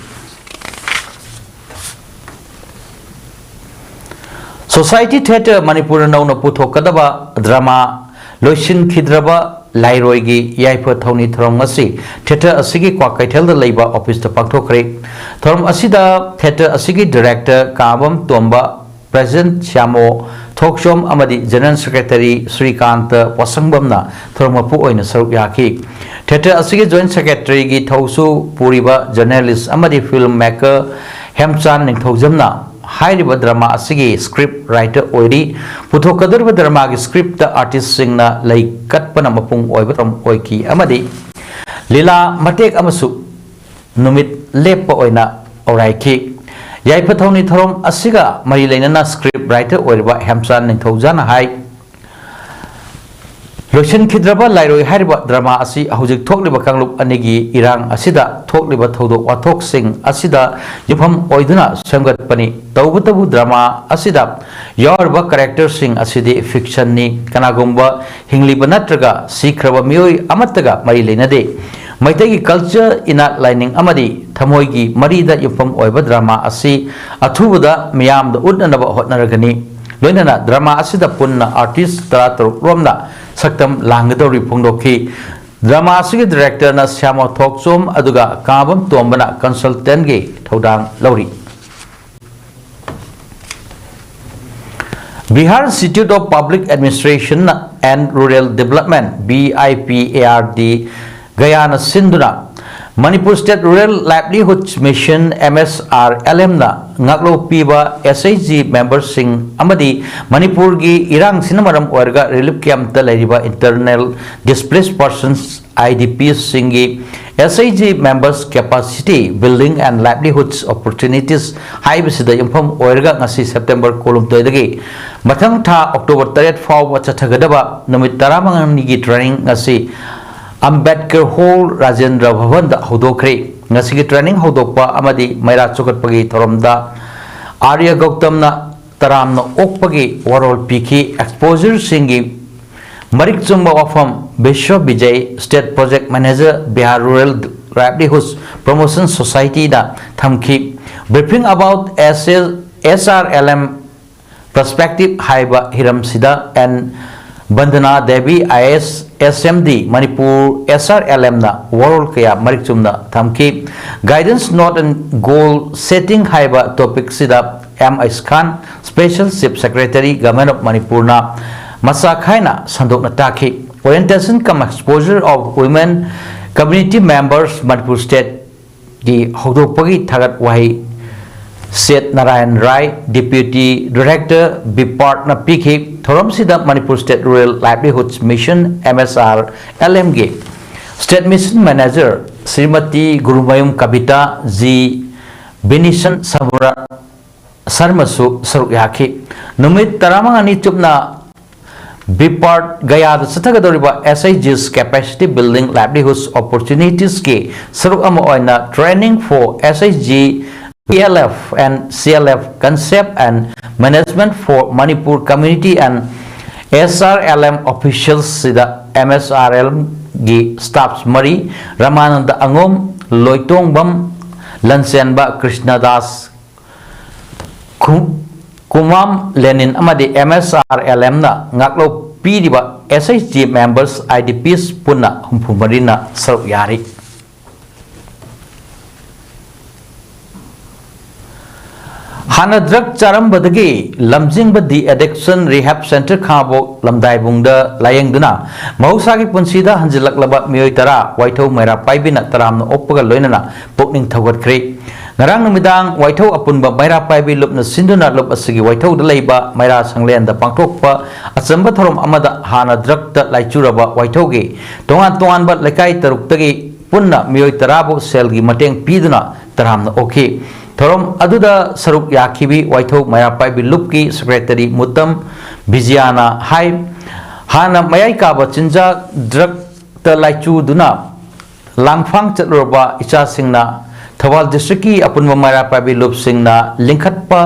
ꯁꯣꯁꯥꯏꯇꯤ ꯊꯤꯌꯦꯇꯔ ꯃꯅꯤꯄꯨꯔꯅ ꯅꯧꯅ ꯄꯨꯊꯣꯛꯀꯗꯕ ꯗ꯭ꯔꯃꯥ ꯂꯣꯏꯁꯤꯟꯈꯤꯗ꯭ꯔꯕ ꯂꯥꯏꯔꯣꯏꯒꯤ ꯌꯥꯏꯐ ꯊꯧꯅꯤ ꯊꯧꯔꯝ ꯉꯁꯤ ꯊꯤꯌꯦꯇꯔ ꯑꯁꯤꯒꯤ ꯀ꯭ꯋꯥꯀꯩꯊꯦꯜꯗ ꯂꯩꯕ ꯑꯣꯐꯤꯁꯇ ꯄꯥꯡꯊꯣꯛꯈ꯭ꯔꯦ꯫ ꯊꯧꯔꯝ ꯑꯁꯤꯗ ꯊꯤꯌꯦꯇꯔ ꯑꯁꯤꯒꯤ ꯗꯤꯔꯦꯛꯇꯔ ꯀꯥꯕꯝ ꯇꯣꯝꯕ, ꯄ꯭ꯔꯦꯁꯤꯗꯦꯟꯠ ꯁ꯭ꯌꯥꯃꯣ ꯊꯣꯛꯆꯣꯝ ꯑꯃꯗꯤ ꯖꯦꯅꯔꯦꯜ ꯁꯦꯀ꯭ꯔꯦꯇꯔꯤ ꯁ꯭ꯔꯤꯀꯥꯟꯇ ꯄꯣꯠꯁꯪꯕꯝꯅ ꯊꯧꯔꯝ ꯃꯄꯨ ꯑꯣꯏꯅ ꯁꯔꯨꯛ ꯌꯥꯈꯤ꯫ ꯊꯤꯌꯦꯇꯔ ꯑꯁꯤꯒꯤ ꯖꯣꯏꯟꯠ ꯁꯦꯀ꯭ꯔꯦꯇꯔꯤꯒꯤ ꯊꯧꯁꯨ ꯄꯨꯔꯤꯕ ꯖꯔꯅꯦꯂꯤꯁ ꯑꯃꯗꯤ ꯐꯤꯜꯝ ꯃꯦꯀꯔ ꯍꯦꯝꯆꯥꯟ ꯅꯤꯡꯊꯧꯖꯝꯅ ꯍꯥꯏꯔꯤꯕ ꯗ꯭ꯔꯃꯥ ꯑꯁꯤꯒꯤ ꯁ꯭ꯀ꯭ꯔꯤꯞ ꯔꯥꯏꯇꯔ ꯑꯣꯏꯔꯤ꯫ ꯄꯨꯊꯣꯛꯀꯗꯧꯔꯤꯕ ꯗ꯭ꯔꯃꯥꯒꯤ ꯁ꯭ꯀ꯭ꯔꯤꯞꯇ ꯑꯥꯔꯇꯤꯁꯁꯤꯡꯅ ꯂꯩ ꯀꯠꯄꯅ ꯃꯄꯨꯡ ꯑꯣꯏꯕ ꯊꯧꯔꯝ ꯑꯣꯏꯈꯤ ꯑꯃꯗꯤ ꯂꯤꯂꯥ ꯃꯇꯦꯛ ꯑꯃꯁꯨ ꯅꯨꯃꯤꯠ ꯂꯦꯞꯄ ꯑꯣꯏꯅ ꯑꯣꯔꯥꯏꯈꯤ꯫ ꯌꯥꯏꯐ ꯊꯧꯅꯤ ꯊꯧꯔꯝ ꯑꯁꯤꯒ ꯃꯔꯤ ꯂꯩꯅꯅ ꯁ꯭ꯀ꯭ꯔꯤꯞ ꯔꯥꯏꯇꯔ ꯑꯣꯏꯔꯤꯕ ꯍꯦꯝꯆꯥꯟ ꯅꯤꯡꯊꯧꯖꯥꯅ ꯍꯥꯏ, ꯂꯣꯏꯁꯤꯟꯈꯤꯗ꯭ꯔꯕ ꯂꯥꯏꯔꯣꯏ ꯍꯥꯏꯔꯤꯕ ꯗ꯭ꯔꯃꯥ ꯑꯁꯤ ꯍꯧꯖꯤꯛ ꯊꯣꯛꯂꯤꯕ ꯀꯥꯡꯂꯨꯞ ꯑꯅꯤꯒꯤ ꯏꯔꯥꯡ ꯑꯁꯤꯗ ꯊꯣꯛꯂꯤꯕ ꯊꯧꯗꯣꯛ ꯋꯥꯊꯣꯛꯁꯤꯡ ꯑꯁꯤꯗ ꯌꯨꯝꯐꯝ ꯑꯣꯏꯗꯨꯅ ꯁꯦꯝꯒꯠꯄꯅꯤ꯫ ꯇꯧꯕꯇꯕꯨ ꯗ꯭ꯔꯃꯥ ꯑꯁꯤꯗ ꯌꯥꯎꯔꯤꯕ ꯀꯦꯔꯦꯛꯇꯔꯁꯤꯡ ꯑꯁꯤꯗꯤ ꯐꯤꯛꯁꯟꯅꯤ꯫ ꯀꯅꯥꯒꯨꯝꯕ ꯍꯤꯡꯂꯤꯕ ꯅꯠꯇ꯭ꯔꯒ ꯁꯤꯈ꯭ꯔꯕ ꯃꯤꯑꯣꯏ ꯑꯃꯠꯇꯒ ꯃꯔꯤ ꯂꯩꯅꯗꯦ꯫ ꯃꯩꯇꯩꯒꯤ ꯀꯜꯆꯔ, ꯏꯅꯥꯠ, ꯂꯥꯏꯅꯤꯡ ꯑꯃꯗꯤ ꯊꯃꯣꯏꯒꯤ ꯃꯔꯤꯗ ꯌꯨꯝꯐꯝ ꯑꯣꯏꯕ ꯗ꯭ꯔꯃꯥ ꯑꯁꯤ ꯑꯊꯨꯕꯗ ꯃꯤꯌꯥꯝꯗ ꯎꯠꯅꯅꯕ ꯍꯣꯠꯅꯔꯒꯅꯤ꯫ ꯂꯣꯏꯅꯅ ꯗ꯭ꯔꯃꯥ ꯑꯁꯤꯗ ꯄꯨꯟꯅ ꯑꯥꯔꯇꯤꯁ ꯇꯔꯥꯇꯔꯨꯛ ꯔꯣꯝꯅ ꯁꯛꯇꯝ ꯂꯥꯡꯒꯗꯧꯔꯤ ꯐꯣꯡꯗꯣꯛꯈꯤ꯫ ꯗ꯭ꯔꯃꯥ ꯑꯁꯤꯒꯤ ꯗꯤꯔꯦꯛꯇꯔꯅ ꯁ꯭ꯌꯥꯃ ꯊꯣꯛꯆꯣꯝ, ꯑꯗꯨꯒ ꯀꯥꯕꯝ ꯇꯣꯝꯕꯅ ꯀꯟꯁꯜꯇꯦꯟꯒꯤ ꯊꯧꯗꯥꯡ ꯂꯧꯔꯤ꯫ Bihar Institute of Public Administration and Rural Development, B I P A R D, ꯒꯌꯥꯅ ꯁꯤꯟꯗꯨꯅ Manipur state rural livelihood mission, M S R L M ꯅ ꯉꯥꯛꯂꯧ ꯄꯤꯕ S H G ꯃꯦꯝꯕꯔꯁꯤꯡ ꯑꯃꯗꯤ ꯃꯅꯤꯄꯨꯔꯒꯤ ꯏꯔꯥꯡꯁꯤꯅ ꯃꯔꯝ ꯑꯣꯏꯔꯒ ꯔꯤꯂꯤꯐ ꯀꯦꯝꯞꯇ ꯂꯩꯔꯤꯕ Internal Displaced Persons, I D Ps ꯁꯤꯡꯒꯤ S H G members capacity building and livelihoods opportunities ꯍꯥꯏꯕꯁꯤꯗ ꯌꯨꯝꯐꯝ ꯑꯣꯏꯔꯒ ꯉꯁꯤ ꯁꯦꯞꯇꯦꯝꯕꯔ ꯀꯨꯟꯍꯨꯝꯗꯣꯏꯗꯒꯤ ꯃꯊꯪ ꯊꯥ ꯑꯣꯛꯇꯣꯕꯔ ꯇꯔꯦꯠ ꯐꯥꯎꯕ ꯆꯠꯊꯒꯗꯕ ꯅꯨꯃꯤꯠ ꯇꯔꯥꯃꯉꯥꯅꯤꯒꯤ ꯇ꯭ꯔꯦꯅꯤꯡ ꯉꯁꯤ ꯑꯝꯕꯦꯗꯀꯔ ꯍꯣꯜ, ꯔꯥꯖꯦꯟꯗ꯭ꯔ ꯚꯕꯟꯗ ꯍꯧꯗꯣꯛꯈ꯭ꯔꯦ꯫ ꯉꯁꯤꯒꯤ ꯇ꯭ꯔꯦꯅꯤꯡ ꯍꯧꯗꯣꯛꯄ ꯑꯃꯗꯤ ꯃꯩꯔꯥ ꯆꯨꯈꯠꯄꯒꯤ ꯊꯧꯔꯝꯗ ꯑꯥꯔꯌ ꯒꯧꯇꯝꯅ ꯇꯔꯥꯝꯅ ꯑꯣꯛꯄꯒꯤ ꯋꯥꯔꯣꯜ ꯄꯤꯈꯤ꯫ Exposureꯁꯤꯡꯒꯤ ꯃꯔꯤꯛ ꯆꯨꯝꯕ ꯋꯥꯐꯝ Visva Bijay, State Project Manager, Bihar Rural Livelihoods Promotion Societyꯅ ꯊꯝꯈꯤ꯫ Briefing about S R L M Perspective ꯍꯥꯏꯕ ꯍꯤꯔꯝꯁꯤꯗ N Bandana Devi, I A S, S M D, Manipur S R L Mꯅ ꯋꯥꯔꯣꯜ ꯀꯌꯥ ꯃꯔꯤꯛ ꯆꯨꯝꯅ ꯊꯝꯈꯤ꯫ Guidance Note and Goal Setting ꯍꯥꯏꯕ topicꯁꯤꯗ M H Khan, Special Chief Secretary, Government of Manipurꯅ ꯃꯆꯥ ꯈꯥꯏꯅ ꯁꯟꯗꯣꯛꯅ ꯇꯥꯛꯈꯤ꯫ Orientation cum Exposure of Women Community Members, Manipur State ꯒꯤ ꯍꯧꯗꯣꯛꯄꯒꯤ ꯊꯥꯒꯠ ꯋꯥꯍꯩ ꯁꯦꯠ ꯅꯥꯔꯥꯌꯟ ꯔꯥꯏ, Deputy Director, ꯕꯤꯄꯥꯔꯠꯅ ꯄꯤꯈꯤ꯫ ꯊꯧꯔꯝꯁꯤꯗ Manipur State Rural Livelihoods Mission, M S R L M ꯒꯤ State Mission Manager Shrimati Gurumayum ꯀꯕꯤꯇꯥ, ꯖꯤ ꯕꯤꯅꯤꯁꯟ ꯁꯃꯨꯔꯥ ꯁꯔꯃꯁꯨ ꯁꯔꯨꯛ ꯌꯥꯈꯤ꯫ ꯅꯨꯃꯤꯠ ꯇꯔꯥꯃꯉꯥꯅꯤ ꯆꯨꯞꯅ ꯕꯤꯄꯥꯔꯠ ꯒꯌꯥꯗ ꯆꯠꯊꯒꯗꯧꯔꯤꯕ S H G's Capacity Building Livelihoods Opportunitiesꯀꯤ ꯁꯔꯨꯛ ꯑꯃ ꯑꯣꯏꯅ Training for S H G P L F and C L F Concept and Management for Manipur Community and S R L M Officials ꯁꯤꯗ M S R L ꯒꯤ staffs ꯃꯔꯤ, ꯔꯃꯥꯅꯟꯗ ꯑꯉꯣꯝ, ꯂꯣꯏꯇꯣꯡꯕꯝ ꯂꯟꯆꯦꯟꯕ, ꯀ꯭ꯔꯤꯁꯅꯗꯥꯁ ꯈꯨ-, ꯀꯨꯃꯥꯝ ꯂꯦꯅꯤꯟ ꯑꯃꯗꯤ M S R L Mꯅ ꯉꯥꯛꯂꯧ ꯄꯤꯔꯤꯕ S H G members, I D Ps ꯄꯨꯟꯅ ꯍꯨꯝꯐꯨ ꯃꯔꯤꯅ ꯁꯔꯨꯛ ꯌꯥꯔꯤ꯫ ꯍꯥꯟꯅ drug ꯆꯥꯔꯝꯕꯗꯒꯤ ꯂꯝꯖꯤꯡꯕ The Addiction Rehab Centre ꯈꯥꯉꯕꯣꯛ ꯂꯝꯗꯥꯏꯕꯨꯡꯗ ꯂꯥꯌꯦꯡꯗꯨꯅ ꯃꯍꯧꯁꯥꯒꯤ ꯄꯨꯟꯁꯤꯗ ꯍꯟꯖꯤꯜꯂꯛꯂꯕ ꯃꯤꯑꯣꯏ ꯇꯔꯥ ꯋꯥꯏꯊꯧ ꯃꯩꯔꯥ ꯄꯥꯏꯕꯤꯅ ꯇꯔꯥꯝꯅ ꯑꯣꯛꯄꯒ ꯂꯣꯏꯅꯅ ꯄꯨꯛꯅꯤꯡ ꯊꯧꯒꯠꯈ꯭ꯔꯦ꯫ ꯉꯔꯥꯡ ꯅꯨꯃꯤꯗꯥꯡ ꯋꯥꯏꯊꯧ ꯑꯄꯨꯟꯕ ꯃꯩꯔꯥ ꯄꯥꯏꯕꯤ ꯂꯨꯞꯅ ꯁꯤꯟꯗꯨꯅ ꯂꯨꯞ ꯑꯁꯤꯒꯤ ꯋꯥꯏꯊꯧꯗ ꯂꯩꯕ ꯃꯩꯔꯥ ꯁꯪꯂꯦꯟꯗ ꯄꯥꯡꯊꯣꯛꯄ ꯑꯆꯝꯕ ꯊꯧꯔꯝ ꯑꯃꯗ ꯍꯥꯟꯅ drugꯇ ꯂꯥꯏꯆꯨꯔꯕ ꯋꯥꯏꯊꯧꯒꯤ ꯇꯣꯉꯥꯟ ꯇꯣꯉꯥꯟꯕ ꯂꯩꯀꯥꯏ ꯇꯔꯨꯛꯇꯒꯤ ꯄꯨꯟꯅ ꯃꯤꯑꯣꯏ ꯇꯔꯥꯕꯨ ꯁꯦꯜꯒꯤ ꯃꯇꯦꯡ ꯄꯤꯗꯨꯅ ꯇꯔꯥꯝꯅ ꯑꯣꯛꯈꯤ꯫ ꯊꯧꯔꯝ ꯑꯗꯨꯗ ꯁꯔꯨꯛ ꯌꯥꯈꯤꯕꯤ ꯋꯥꯏꯊꯧ ꯃꯩꯔꯥ ꯄꯥꯏꯕꯤ ꯂꯨꯞꯀꯤ Secretary ꯃꯨꯇꯝ ꯕꯤꯖꯤꯌꯥꯅ ꯍꯥꯏ, ꯍꯥꯟꯅ ꯃꯌꯥꯏ ꯀꯥꯕ ꯆꯤꯟꯖꯥꯛ drugꯇ ꯂꯥꯏꯆꯨꯗꯨꯅ ꯂꯥꯡꯐꯥꯡ ꯆꯠꯂꯨꯔꯕ ꯏꯆꯥꯁꯤꯡꯅ ꯊꯧꯕꯥꯜ ꯗꯤꯁꯇ꯭ꯔꯤꯛꯀꯤ ꯑꯄꯨꯟꯕ ꯃꯩꯔꯥ ꯄꯥꯏꯕꯤ ꯂꯨꯞꯁꯤꯡꯅ ꯂꯤꯡꯈꯠꯄ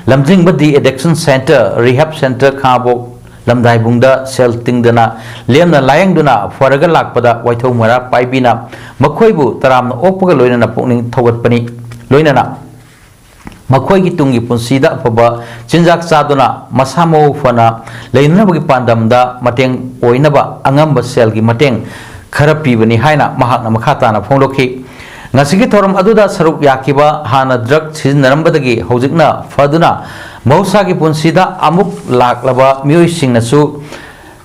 ꯂꯝꯖꯤꯡꯕ ꯗꯤ ꯑꯦꯗꯤꯛꯁꯟ ꯁꯦꯟꯇꯔ, ꯔꯤꯍꯦꯕ ꯁꯦꯟꯇꯔ ꯈꯥꯉꯕꯣꯛ ꯂꯝꯗꯥꯏꯕꯨꯡꯗ ꯁꯦꯜ ꯇꯤꯡꯗꯅ ꯂꯦꯝꯅ ꯂꯥꯌꯦꯡꯗꯨꯅ ꯐꯔꯒ ꯂꯥꯛꯄꯗ ꯋꯥꯏꯊꯧ ꯃꯩꯔꯥ ꯄꯥꯏꯕꯤꯅ ꯃꯈꯣꯏꯕꯨ ꯇꯔꯥꯝꯅ ꯑꯣꯛꯄꯒ ꯂꯣꯏꯅꯅ ꯄꯨꯛꯅꯤꯡ ꯊꯧꯒꯠꯄꯅꯤ꯫ ꯂꯣꯏꯅꯅ ꯃꯈꯣꯏꯒꯤ ꯇꯨꯡꯒꯤ ꯄꯨꯟꯁꯤꯗ ꯑꯐꯕ ꯆꯤꯟꯖꯥꯛ ꯆꯥꯗꯨꯅ ꯃꯁꯥ ꯃꯎ ꯐꯅ ꯂꯩꯅꯅꯕꯒꯤ ꯄꯥꯟꯗꯝꯗ ꯃꯇꯦꯡ ꯑꯣꯏꯅꯕ ꯑꯉꯝꯕ ꯁꯦꯜꯒꯤ ꯃꯇꯦꯡ ꯈꯔ ꯄꯤꯕꯅꯤ ꯍꯥꯏꯅ ꯃꯍꯥꯛꯅ ꯃꯈꯥ ꯇꯥꯅ ꯐꯣꯡꯗꯣꯛꯈꯤ꯫ ꯉꯁꯤꯒꯤ ꯊꯧꯔꯝ ꯑꯗꯨꯗ ꯁꯔꯨꯛ ꯌꯥꯈꯤꯕ ꯍꯥꯟꯅ ꯗ꯭ꯔꯒ ꯁꯤꯖꯤꯟꯅꯔꯝꯕꯗꯒꯤ ꯍꯧꯖꯤꯛꯅ ꯐꯗꯨꯅ ꯃꯍꯧꯁꯥꯒꯤ ꯄꯨꯟꯁꯤꯗ ꯑꯃꯨꯛ ꯂꯥꯛꯂꯕ ꯃꯤꯑꯣꯏꯁꯤꯡꯅꯁꯨ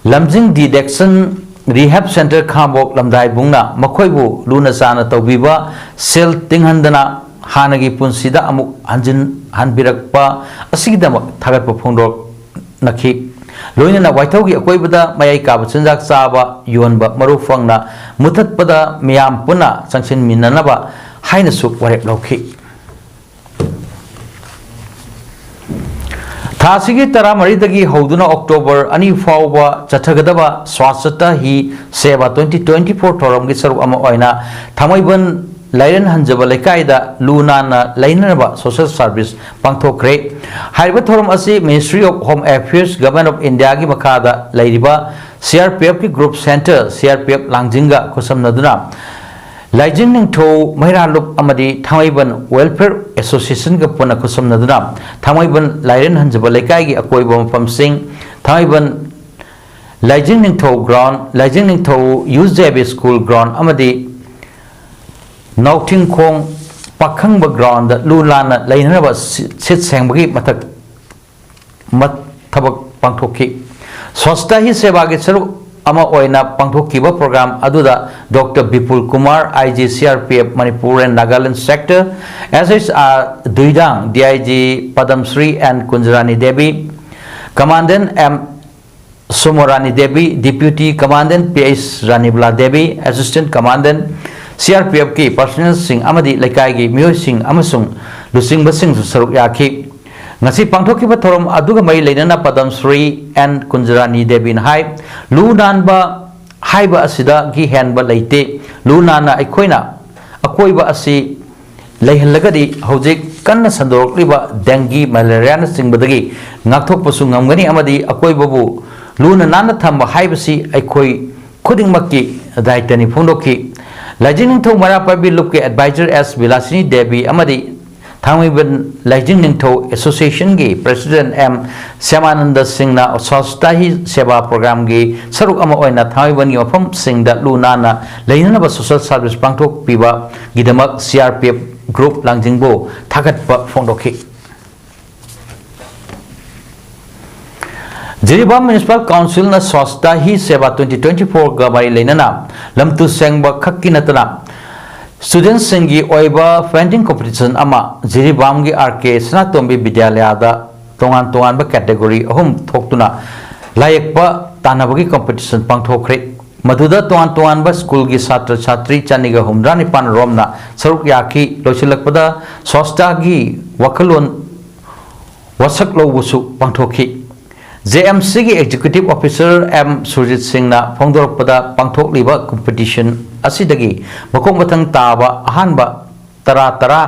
ꯂꯝꯖꯤꯡ ꯗꯤ ꯑꯦꯗꯤꯛꯁꯟ ꯔꯤꯍꯦꯕ ꯁꯦꯟꯇꯔ ꯈꯥꯉꯕꯣꯛ ꯂꯝꯗꯥꯏꯕꯨꯡꯅ ꯃꯈꯣꯏꯕꯨ ꯂꯨꯅ ꯆꯥꯅ ꯇꯧꯕꯤꯕ, ꯁꯦꯜ ꯇꯤꯡꯍꯟꯗꯅ ꯍꯥꯟꯅꯒꯤ ꯄꯨꯟꯁꯤꯗ ꯑꯃꯨꯛ ꯍꯟꯖꯤꯟ ꯍꯟꯕꯤꯔꯛꯄ ꯑꯁꯤꯒꯤꯗꯃꯛ ꯊꯥꯒꯠꯄ ꯐꯣꯡꯗꯣꯛꯅꯈꯤ꯫ ꯂꯣꯏꯅꯅ ꯋꯥꯏꯊꯧꯒꯤ ꯑꯀꯣꯏꯕꯗ ꯃꯌꯥꯏ ꯀꯥꯕ ꯆꯤꯟꯖꯥꯛ ꯆꯥꯕ ꯌꯣꯟꯕ ꯃꯔꯨ ꯐꯪꯅ ꯃꯨꯊꯠꯄꯗ ꯃꯤꯌꯥꯝ ꯄꯨꯟꯅ ꯆꯪꯁꯤꯟꯃꯤꯟꯅꯅꯕ ꯍꯥꯏꯅꯁꯨ ꯋꯥꯔꯦꯞ ꯂꯧꯈꯤ꯫ ꯊꯥ ꯑꯁꯤꯒꯤ ꯇꯔꯥꯃꯔꯤꯗꯒꯤ ꯍꯧꯗꯨꯅ ꯑꯣꯛꯇꯣꯕꯔ ꯑꯅꯤ ꯐꯥꯎꯕ ꯆꯠꯊꯒꯗꯕ ꯁ꯭ꯋꯥꯁꯇ ꯍꯤ ꯁꯦꯕꯥ twenty twenty four ꯊꯧꯔꯝꯒꯤ ꯁꯔꯨꯛ ꯑꯃ ꯑꯣꯏꯅ ꯊꯥꯡꯃꯩꯕꯟ ꯂꯥꯏꯔꯦꯟ ꯍꯟꯖꯕ ꯂꯩꯀꯥꯏꯗ ꯂꯨ ꯅꯥꯟꯅ ꯂꯩꯅꯅꯕ ꯁꯣꯁꯦꯜ ꯁꯥꯔꯚꯤꯁ ꯄꯥꯡꯊꯣꯛꯈ꯭ꯔꯦ꯫ ꯍꯥꯏꯔꯤꯕ ꯊꯧꯔꯝ ꯑꯁꯤ Ministry of Home Affairs, Government of Indiaꯒꯤ ꯃꯈꯥꯗ ꯂꯩꯔꯤꯕ C R P Fꯀꯤ group centre, C R P F ꯂꯥꯡꯖꯤꯡꯒ ꯈꯨꯠꯁꯝꯅꯗꯨꯅ ꯂꯥꯏꯖꯤꯡ ꯅꯤꯡꯊꯧ ꯃꯩꯔꯥ ꯂꯨꯞ ꯑꯃꯗꯤ ꯊꯥꯡꯃꯩꯕꯟ Welfare Associationꯒ ꯄꯨꯟꯅ ꯈꯨꯠꯁꯝꯅꯗꯨꯅ ꯊꯥꯡꯃꯩꯕꯟ ꯂꯥꯏꯔꯦꯟ ꯍꯟꯖꯕ ꯂꯩꯀꯥꯏꯒꯤ ꯑꯀꯣꯏꯕ ꯃꯐꯝꯁꯤꯡ, ꯊꯥꯡꯃꯩꯕꯟ ꯂꯥꯏꯖꯤꯡ ꯅꯤꯡꯊꯧ ground, ꯂꯥꯏꯖꯤꯡ ꯅꯤꯡꯊꯧ U J B school ground ꯑꯃꯗꯤ ꯅꯥꯎꯊꯤꯡꯈꯣꯡ ꯄꯥꯈꯪꯕ groundꯗ ꯂꯨ ꯅꯥꯟꯅ ꯂꯩꯅꯅꯕ ꯁꯤ-, ꯁꯤꯠ ꯁꯦꯡꯕꯒꯤ ꯃꯊꯛ ꯃꯠ-, ꯊꯕꯛ ꯄꯥꯡꯊꯣꯛꯈꯤ꯫ ꯁ꯭ꯋꯥꯁꯇ ꯍꯤ ꯁꯦꯕꯥꯒꯤ ꯁꯔꯨꯛ ꯑꯃ ꯑꯣꯏꯅ ꯄꯥꯡꯊꯣꯛꯈꯤꯕ program ꯑꯗꯨꯗ Doctor Bipul Kumar, I G C R P F Manipur and Nagaland Sector, S H R ꯗꯨꯏꯗꯥꯡ, D I G ꯄꯗꯝ Shri N Kunjarani Devi, Commandant M ꯁꯨꯃꯣꯔꯥꯅꯤ Devi, Deputy Commandant P H Ranibala Devi, Assistant Commandant, C R P Fꯀꯤ personnelꯁꯤꯡ ꯑꯃꯗꯤ ꯂꯩꯀꯥꯏꯒꯤ ꯃꯤꯑꯣꯏꯁꯤꯡ ꯑꯃꯁꯨꯡ ꯂꯨꯆꯤꯡꯕꯁꯤꯡꯁꯨ ꯁꯔꯨꯛ ꯌꯥꯈꯤ꯫ ꯉꯁꯤ ꯄꯥꯡꯊꯣꯛꯈꯤꯕ ꯊꯧꯔꯝ ꯑꯗꯨꯒ ꯃꯔꯤ ꯂꯩꯅꯅ ꯄꯗꯝ ꯁ꯭ꯔꯤ N ꯀꯨꯟꯖꯔꯥꯅꯤ ꯗꯦꯕꯤꯅ ꯍꯥꯏ, ꯂꯨ ꯅꯥꯟꯕ ꯍꯥꯏꯕ ꯑꯁꯤꯗꯒꯤ ꯍꯦꯟꯕ ꯂꯩꯇꯦ꯫ ꯂꯨ ꯅꯥꯟꯅ ꯑꯩꯈꯣꯏꯅ ꯑꯀꯣꯏꯕ ꯑꯁꯤ ꯂꯩꯍꯜꯂꯒꯗꯤ ꯍꯧꯖꯤꯛ ꯀꯟꯅ ꯁꯟꯗꯣꯔꯛꯂꯤꯕ ꯗꯦꯡꯒꯤ, ꯃꯦꯂꯦꯔꯤꯌꯥꯅꯆꯤꯡꯕꯗꯒꯤ ꯉꯥꯛꯊꯣꯛꯄꯁꯨ ꯉꯝꯒꯅꯤ ꯑꯃꯗꯤ ꯑꯀꯣꯏꯕꯕꯨ ꯂꯨꯅ ꯅꯥꯟꯅ ꯊꯝꯕ ꯍꯥꯏꯕꯁꯤ ꯑꯩꯈꯣꯏ ꯈꯨꯗꯤꯡꯃꯛꯀꯤ ꯗꯥꯏꯇꯅꯤ ꯐꯣꯡꯗꯣꯛꯈꯤ꯫ ꯂꯥꯏꯖꯤꯡ ꯅꯤꯡꯊꯧ ꯃꯩꯔꯥ ꯄꯥꯏꯕꯤ ꯂꯨꯞꯀꯤ ꯑꯦꯗꯚꯥꯏꯖꯔ ꯑꯦꯁ ꯕꯤꯂꯥꯁꯤꯅꯤ ꯗꯦꯕꯤ ꯑꯃꯗꯤ ꯊꯥꯡꯃꯩꯕꯟ ꯂꯥꯏꯖꯤꯡ ꯅꯤꯡꯊꯧ ꯑꯦꯁꯣꯁꯤꯌꯦꯁꯟꯒꯤ ꯄ꯭ꯔꯦꯁꯤꯗꯦꯟꯠ ꯑꯦꯝ ꯁ꯭ꯌꯥꯃꯥꯅꯟꯗ ꯁꯤꯡꯅ ꯁ꯭ꯋꯥꯁꯇꯥ ꯍꯤ ꯁꯦꯕꯥ ꯄ꯭ꯔꯣꯒ꯭ꯔꯥꯝꯒꯤ ꯁꯔꯨꯛ ꯑꯃ ꯑꯣꯏꯅ ꯊꯥꯡꯃꯩꯕꯟꯒꯤ ꯃꯐꯝꯁꯤꯡꯗ ꯂꯨ ꯅꯥꯟꯅ ꯂꯩꯅꯅꯕ ꯁꯣꯁꯦꯜ ꯁꯥꯔꯚꯤꯁ ꯄꯥꯡꯊꯣꯛꯄꯤꯕꯒꯤꯗꯃꯛ C R P F group ꯂꯥꯡꯖꯤꯡꯕꯨ ꯊꯥꯒꯠꯄ ꯐꯣꯡꯗꯣꯛꯈꯤ꯫ ꯖꯤꯔꯤꯕꯥꯝ ꯃ꯭ꯌꯨꯅꯤꯁꯤꯄꯥꯜ ꯀꯥꯎꯟꯁꯤꯜꯅ ꯁ꯭ꯋꯥꯁꯇꯥ ꯍꯤ ꯁꯦꯕꯥ ꯇ꯭ꯋꯦꯟꯇꯤ ꯇ꯭ꯋꯦꯟꯇꯤ ꯐꯣꯔꯒ ꯃꯔꯤ ꯂꯩꯅꯅ ꯂꯝꯇꯨ ꯁꯦꯡꯕ ꯈꯛꯀꯤ ꯅꯠꯇꯅ ꯁ꯭ꯇꯨꯗꯦꯟꯠꯁꯤꯡꯒꯤ ꯑꯣꯏꯕ ꯄꯦꯟꯇꯤꯡ ꯀꯝꯄꯤꯇꯤꯁꯟ ꯑꯃ ꯖꯤꯔꯤꯕꯥꯝꯒꯤ ꯑꯥꯔ ꯀꯦ ꯁꯅꯥꯇꯣꯝꯕꯤ ꯕꯤꯗ꯭ꯌꯥꯂꯌꯥꯗ ꯇꯣꯉꯥꯟ ꯇꯣꯉꯥꯟꯕ ꯀꯦꯇꯦꯒꯣꯔꯤ ꯑꯍꯨꯝ ꯊꯣꯛꯇꯨꯅ ꯂꯥꯏꯌꯦꯛꯄ ꯇꯥꯟꯅꯕꯒꯤ ꯀꯝꯄꯤꯇꯤꯁꯟ ꯄꯥꯡꯊꯣꯛꯈ꯭ꯔꯦ꯫ ꯃꯗꯨꯗ ꯇꯣꯉꯥꯟ ꯇꯣꯉꯥꯟꯕ ꯁ꯭ꯀꯨꯜꯒꯤ ꯁꯥꯇ꯭ꯔ ꯁꯥꯇ꯭ꯔꯤ ꯆꯅꯤꯒ ꯍꯨꯝꯗ꯭ꯔꯥ ꯅꯤꯄꯥꯟ ꯔꯣꯝꯅ ꯁꯔꯨꯛ ꯌꯥꯈꯤ꯫ ꯂꯣꯏꯁꯤꯜꯂꯛꯄꯗ ꯁ꯭ꯋꯥꯁꯇꯥꯒꯤ ꯋꯥꯈꯜꯂꯣꯟ ꯋꯥꯁꯛ ꯂꯧꯕꯁꯨ ꯄꯥꯡꯊꯣꯛꯈꯤ꯫ ꯖꯦ ꯑꯦꯝ ꯁꯤꯒꯤ ꯑꯦꯛꯖꯤꯀ꯭ꯌꯨꯇꯤꯚ ꯑꯣꯐꯤꯁꯔ ꯑꯦꯝ ꯁꯨꯔꯖꯤꯠ ꯁꯤꯡꯅ ꯐꯣꯡꯗꯣꯔꯛꯄꯗ, ꯄꯥꯡꯊꯣꯛꯂꯤꯕ ꯀꯝꯄꯤꯇꯤꯁꯟ ꯑꯁꯤꯗꯒꯤ ꯃꯈꯣꯡ ꯃꯊꯪ ꯇꯥꯕ ꯑꯍꯥꯟꯕ ꯇꯔꯥ ꯇꯔꯥ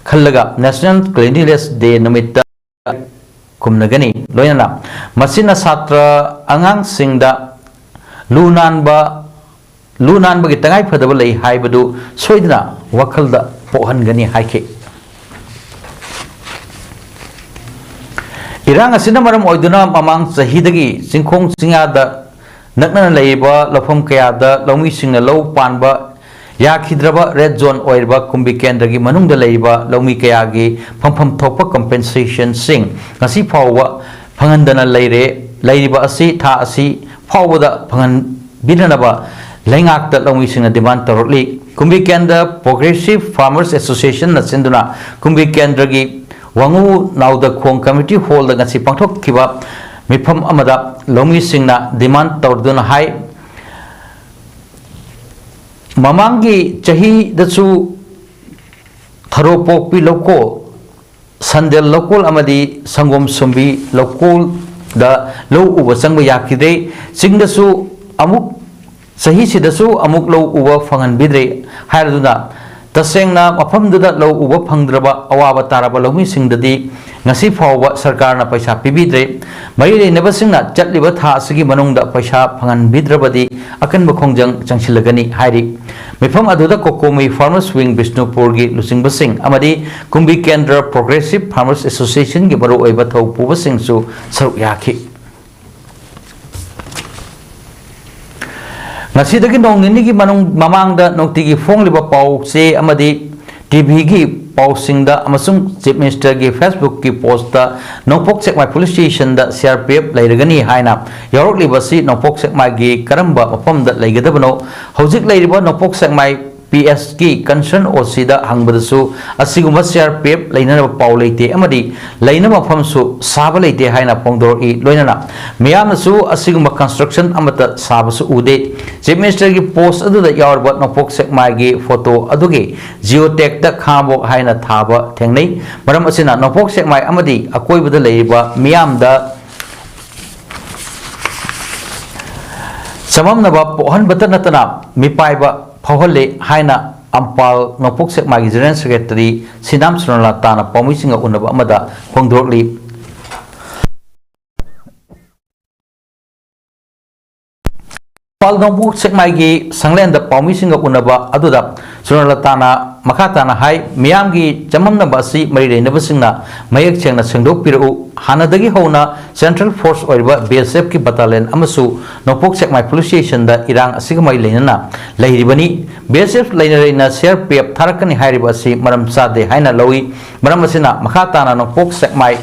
ꯈꯜꯂꯒ ꯅꯦꯁꯅꯦꯜ ꯀ꯭ꯂꯤꯟꯂꯤꯅꯦꯁ ꯗꯦ ꯅꯨꯃꯤꯠꯇ ꯈꯨꯝꯅꯒꯅꯤ꯫ ꯂꯣꯏꯅꯅ ꯃꯁꯤꯅ ꯁꯥꯇ꯭ꯔ ꯑꯉꯥꯡꯁꯤꯡꯗ ꯂꯨ ꯅꯥꯟꯕ, ꯂꯨ ꯅꯥꯟꯕꯒꯤ ꯇꯉꯥꯏ ꯐꯗꯕ ꯂꯩ ꯍꯥꯏꯕꯗꯨ ꯁꯣꯏꯗꯅ ꯋꯥꯈꯜꯗ ꯄꯣꯛꯍꯟꯒꯅꯤ ꯍꯥꯏꯈꯤ꯫ ꯏꯔꯥꯡ ꯑꯁꯤꯅ ꯃꯔꯝ ꯑꯣꯏꯗꯨꯅ ꯃꯃꯥꯡ ꯆꯍꯤꯗꯒꯤ ꯆꯤꯡꯈꯣꯡ ꯆꯤꯡꯌꯥꯗ ꯅꯛꯅꯅ ꯂꯩꯔꯤꯕ ꯂꯧꯐꯝ ꯀꯌꯥꯗ ꯂꯧꯃꯤꯁꯤꯡꯅ ꯂꯧ ꯄꯥꯟꯕ ꯌꯥꯈꯤꯗ꯭ꯔꯕ ꯔꯦꯗ ꯖꯣꯟ ꯑꯣꯏꯔꯤꯕ ꯀꯨꯝꯕꯤ ꯀꯦꯟꯗ꯭ꯔꯒꯤ ꯃꯅꯨꯡꯗ ꯂꯩꯔꯤꯕ ꯂꯧꯃꯤ ꯀꯌꯥꯒꯤ ꯐꯝꯐꯝ ꯊꯣꯛꯄ ꯀꯝꯄꯦꯟꯁꯦꯁꯟꯁꯤꯡ ꯉꯁꯤ ꯐꯥꯎꯕ ꯐꯪꯍꯟꯗꯅ ꯂꯩꯔꯦ꯫ ꯂꯩꯔꯤꯕ ꯑꯁꯤ ꯊꯥ ꯑꯁꯤ ꯐꯥꯎꯕꯗ ꯐꯪꯍꯟꯕꯤꯅꯅꯕ ꯂꯩꯉꯥꯛꯇ ꯂꯧꯃꯤꯁꯤꯡꯅ ꯗꯤꯃꯥꯟ ꯇꯧꯔꯛꯂꯤ꯫ ꯀꯨꯝꯕꯤ ꯀꯦꯟꯗ꯭ꯔ ꯄ꯭ꯔꯣꯒ꯭ꯔꯦꯁꯤꯚ ꯐꯥꯔꯃꯔꯁ ꯑꯦꯁꯣꯁꯤꯌꯦꯁꯟꯅ ꯁꯤꯟꯗꯨꯅ ꯀꯨꯝꯕꯤ ꯀꯦꯟꯗ꯭ꯔꯒꯤ ꯋꯥꯉꯨ ꯅꯥꯎꯗꯈꯣꯡ ꯀꯝꯃ꯭ꯌꯨꯅꯤꯇꯤ ꯍꯣꯜꯗ ꯉꯁꯤ ꯄꯥꯡꯊꯣꯛꯈꯤꯕ ꯃꯤꯐꯝ ꯑꯃꯗ ꯂꯧꯃꯤꯁꯤꯡꯅ ꯗꯤꯃꯥꯟ ꯇꯧꯗꯨꯅ ꯍꯥꯏ, ꯃꯃꯥꯡꯒꯤ ꯆꯍꯤꯗꯁꯨ ꯊꯔꯣꯄꯣꯛꯄꯤ ꯂꯧꯀꯣꯜ, ꯁꯟꯗꯦꯜ ꯂꯧꯀꯣꯜ ꯑꯃꯗꯤ ꯁꯪꯒꯣꯝ ꯁꯨꯝꯕꯤ ꯂꯧꯀꯣꯜꯗ ꯂꯧ ꯎꯕ ꯆꯪꯕ ꯌꯥꯈꯤꯗ꯭ꯔꯦ꯫ ꯆꯤꯡꯗꯁꯨ ꯑꯃꯨꯛ, ꯆꯍꯤꯁꯤꯗꯁꯨ ꯑꯃꯨꯛ ꯂꯧ ꯎꯕ ꯐꯪꯍꯟꯕꯤꯗ꯭ꯔꯦ ꯍꯥꯏꯔꯗꯨꯅ ꯇꯁꯦꯡꯅ ꯃꯐꯝꯗꯨꯗ ꯂꯧ ꯎꯕ ꯐꯪꯗ꯭ꯔꯕ ꯑꯋꯥꯕ ꯇꯥꯔꯕ ꯂꯧꯃꯤꯁꯤꯡꯗꯗꯤ ꯉꯁꯤ ꯐꯥꯎꯕ ꯁꯔꯀꯥꯔꯅ ꯄꯩꯁꯥ ꯄꯤꯕꯤꯗ꯭ꯔꯦ꯫ ꯃꯔꯤ ꯂꯩꯅꯕꯁꯤꯡꯅ ꯆꯠꯂꯤꯕ ꯊꯥ ꯑꯁꯤꯒꯤ ꯃꯅꯨꯡꯗ ꯄꯩꯁꯥ ꯐꯪꯍꯟꯕꯤꯗ꯭ꯔꯕꯗꯤ ꯑꯀꯟꯕ ꯈꯣꯡꯖꯪ ꯆꯪꯁꯤꯜꯂꯒꯅꯤ ꯍꯥꯏꯔꯤ꯫ ꯃꯤꯐꯝ ꯑꯗꯨꯗ ꯀꯣꯀꯣꯃꯤ Farmers Wing ꯕꯤꯁꯅꯨꯄꯨꯔꯒꯤ ꯂꯨꯆꯤꯡꯕꯁꯤꯡ ꯑꯃꯗꯤ ꯀꯨꯝꯕꯤ ꯀꯦꯟꯗ꯭ꯔ Progressive Farmers Association ꯒꯤ ꯃꯔꯨꯑꯣꯏꯕ ꯊꯧ ꯄꯨꯕꯁꯤꯡꯁꯨ ꯁꯔꯨꯛ ꯌꯥꯈꯤ꯫ ꯉꯁꯤꯗꯒꯤ ꯅꯣꯡ ꯅꯤꯅꯤꯒꯤ ꯃꯅꯨꯡ, ꯃꯃꯥꯡꯗ ꯅꯨꯡꯇꯤꯒꯤ ꯐꯣꯡꯂꯤꯕ ꯄꯥꯎ ꯆꯦ ꯑꯃꯗꯤ ꯇꯤ ꯚꯤꯒꯤ ꯄꯥꯎꯁꯤꯡꯗ ꯑꯃꯁꯨꯡ Chief Ministerꯒꯤ Facebookꯀꯤ postꯇ ꯅꯣꯡꯄꯣꯛ ꯁꯦꯛꯃꯥꯏ Police Stationꯗ C R P F ꯂꯩꯔꯒꯅꯤ ꯍꯥꯏꯅ ꯌꯥꯎꯔꯛꯂꯤꯕꯁꯤ ꯅꯣꯡꯄꯣꯛ ꯁꯦꯛꯃꯥꯏꯒꯤ ꯀꯔꯝꯕ ꯃꯐꯝꯗ ꯂꯩꯒꯗꯕꯅꯣ? ꯍꯧꯖꯤꯛ ꯂꯩꯔꯤꯕ ꯅꯣꯡꯄꯣꯛ ꯁꯦꯛꯃꯥꯏ P S ꯀꯤ concern O Cꯗ ꯍꯪꯕꯗꯁꯨ ꯑꯁꯤꯒꯨꯝꯕ C R P F ꯂꯩꯅꯅꯕ ꯄꯥꯎ ꯂꯩꯇꯦ ꯑꯃꯗꯤ ꯂꯩꯅꯕ ꯃꯐꯝꯁꯨ ꯁꯥꯕ ꯂꯩꯇꯦ ꯍꯥꯏꯅ ꯐꯣꯡꯗꯣꯔꯛꯏ꯫ ꯂꯣꯏꯅꯅ ꯃꯤꯌꯥꯝꯅꯁꯨ ꯑꯁꯤꯒꯨꯝꯕ construction ꯑꯃꯠꯇ ꯁꯥꯕꯁꯨ ꯎꯗꯦ꯫ Chief Ministerꯒꯤ post ꯑꯗꯨꯗ ꯌꯥꯎꯔꯤꯕ ꯅꯣꯡꯄꯣꯛ ꯁꯦꯛꯃꯥꯏꯒꯤ photo ꯑꯗꯨꯒꯤ geotagꯇ ꯈꯥꯉꯕꯣꯛ ꯍꯥꯏꯅ ꯊꯥꯕ ꯊꯦꯡꯅꯩ꯫ ꯃꯔꯝ ꯑꯁꯤꯅ ꯅꯣꯡꯄꯣꯛ ꯁꯦꯛꯃꯥꯏ ꯑꯃꯗꯤ ꯑꯀꯣꯏꯕꯗ ꯂꯩꯔꯤꯕ ꯃꯤꯌꯥꯝꯗ ꯆꯃꯝꯅꯕ ꯄꯣꯛꯍꯟꯕꯇ ꯅꯠꯇꯅ ꯃꯤꯄꯥꯏꯕ ꯐꯥꯎꯍꯜꯂꯦ ꯍꯥꯏꯅ ꯑꯝꯄꯥꯜ ꯅꯣꯡꯄꯣꯛ ꯁꯦꯛꯃꯥꯏꯒꯤ General Secretary ꯁꯤꯅꯥꯝ ꯁꯨꯔꯅꯂꯇꯥꯅ ꯄꯥꯎꯃꯤꯁꯤꯡꯒ ꯎꯅꯕ ꯑꯃꯗ ꯐꯣꯡꯗꯣꯔꯛꯂꯤ꯫ ꯏꯝꯐꯥꯜ ꯅꯣꯡꯄꯣꯛ ꯁꯦꯛꯃꯥꯏꯒꯤ ꯁꯪꯂꯦꯟꯗ ꯄꯥꯎꯃꯤꯁꯤꯡꯒ ꯎꯅꯕ ꯑꯗꯨꯗ ꯁꯨꯔꯅꯂꯇꯥꯅ ꯃꯈꯥ ꯇꯥꯅ ꯍꯥꯏ, ꯃꯤꯌꯥꯝꯒꯤ ꯆꯃꯝꯅꯕ ꯑꯁꯤ ꯃꯔꯤ ꯂꯩꯅꯕꯁꯤꯡꯅ ꯃꯌꯦꯛ ꯁꯦꯡꯅ ꯁꯦꯡꯗꯣꯛꯄꯤꯔꯛꯎ꯫ ꯍꯥꯟꯅꯗꯒꯤ ꯍꯧꯅ Central Force ꯑꯣꯏꯔꯤꯕ B S Fꯀꯤ battalion ꯑꯃꯁꯨ ꯅꯣꯡꯄꯣꯛ ꯁꯦꯛꯃꯥꯏ Police Stationꯗ ꯏꯔꯥꯡ ꯑꯁꯤꯒ ꯃꯔꯤ ꯂꯩꯅꯅ ꯂꯩꯔꯤꯕꯅꯤ꯫ B S F ꯂꯩꯅ ꯂꯩꯅ C R P F ꯊꯥꯔꯛꯀꯅꯤ ꯍꯥꯏꯔꯤꯕ ꯑꯁꯤ ꯃꯔꯝ ꯆꯥꯗꯦ ꯍꯥꯏꯅ ꯂꯧꯏ꯫ ꯃꯔꯝ ꯑꯁꯤꯅ ꯃꯈꯥ ꯇꯥꯅ ꯅꯣꯡꯄꯣꯛ ꯁꯦꯛꯃꯥꯏ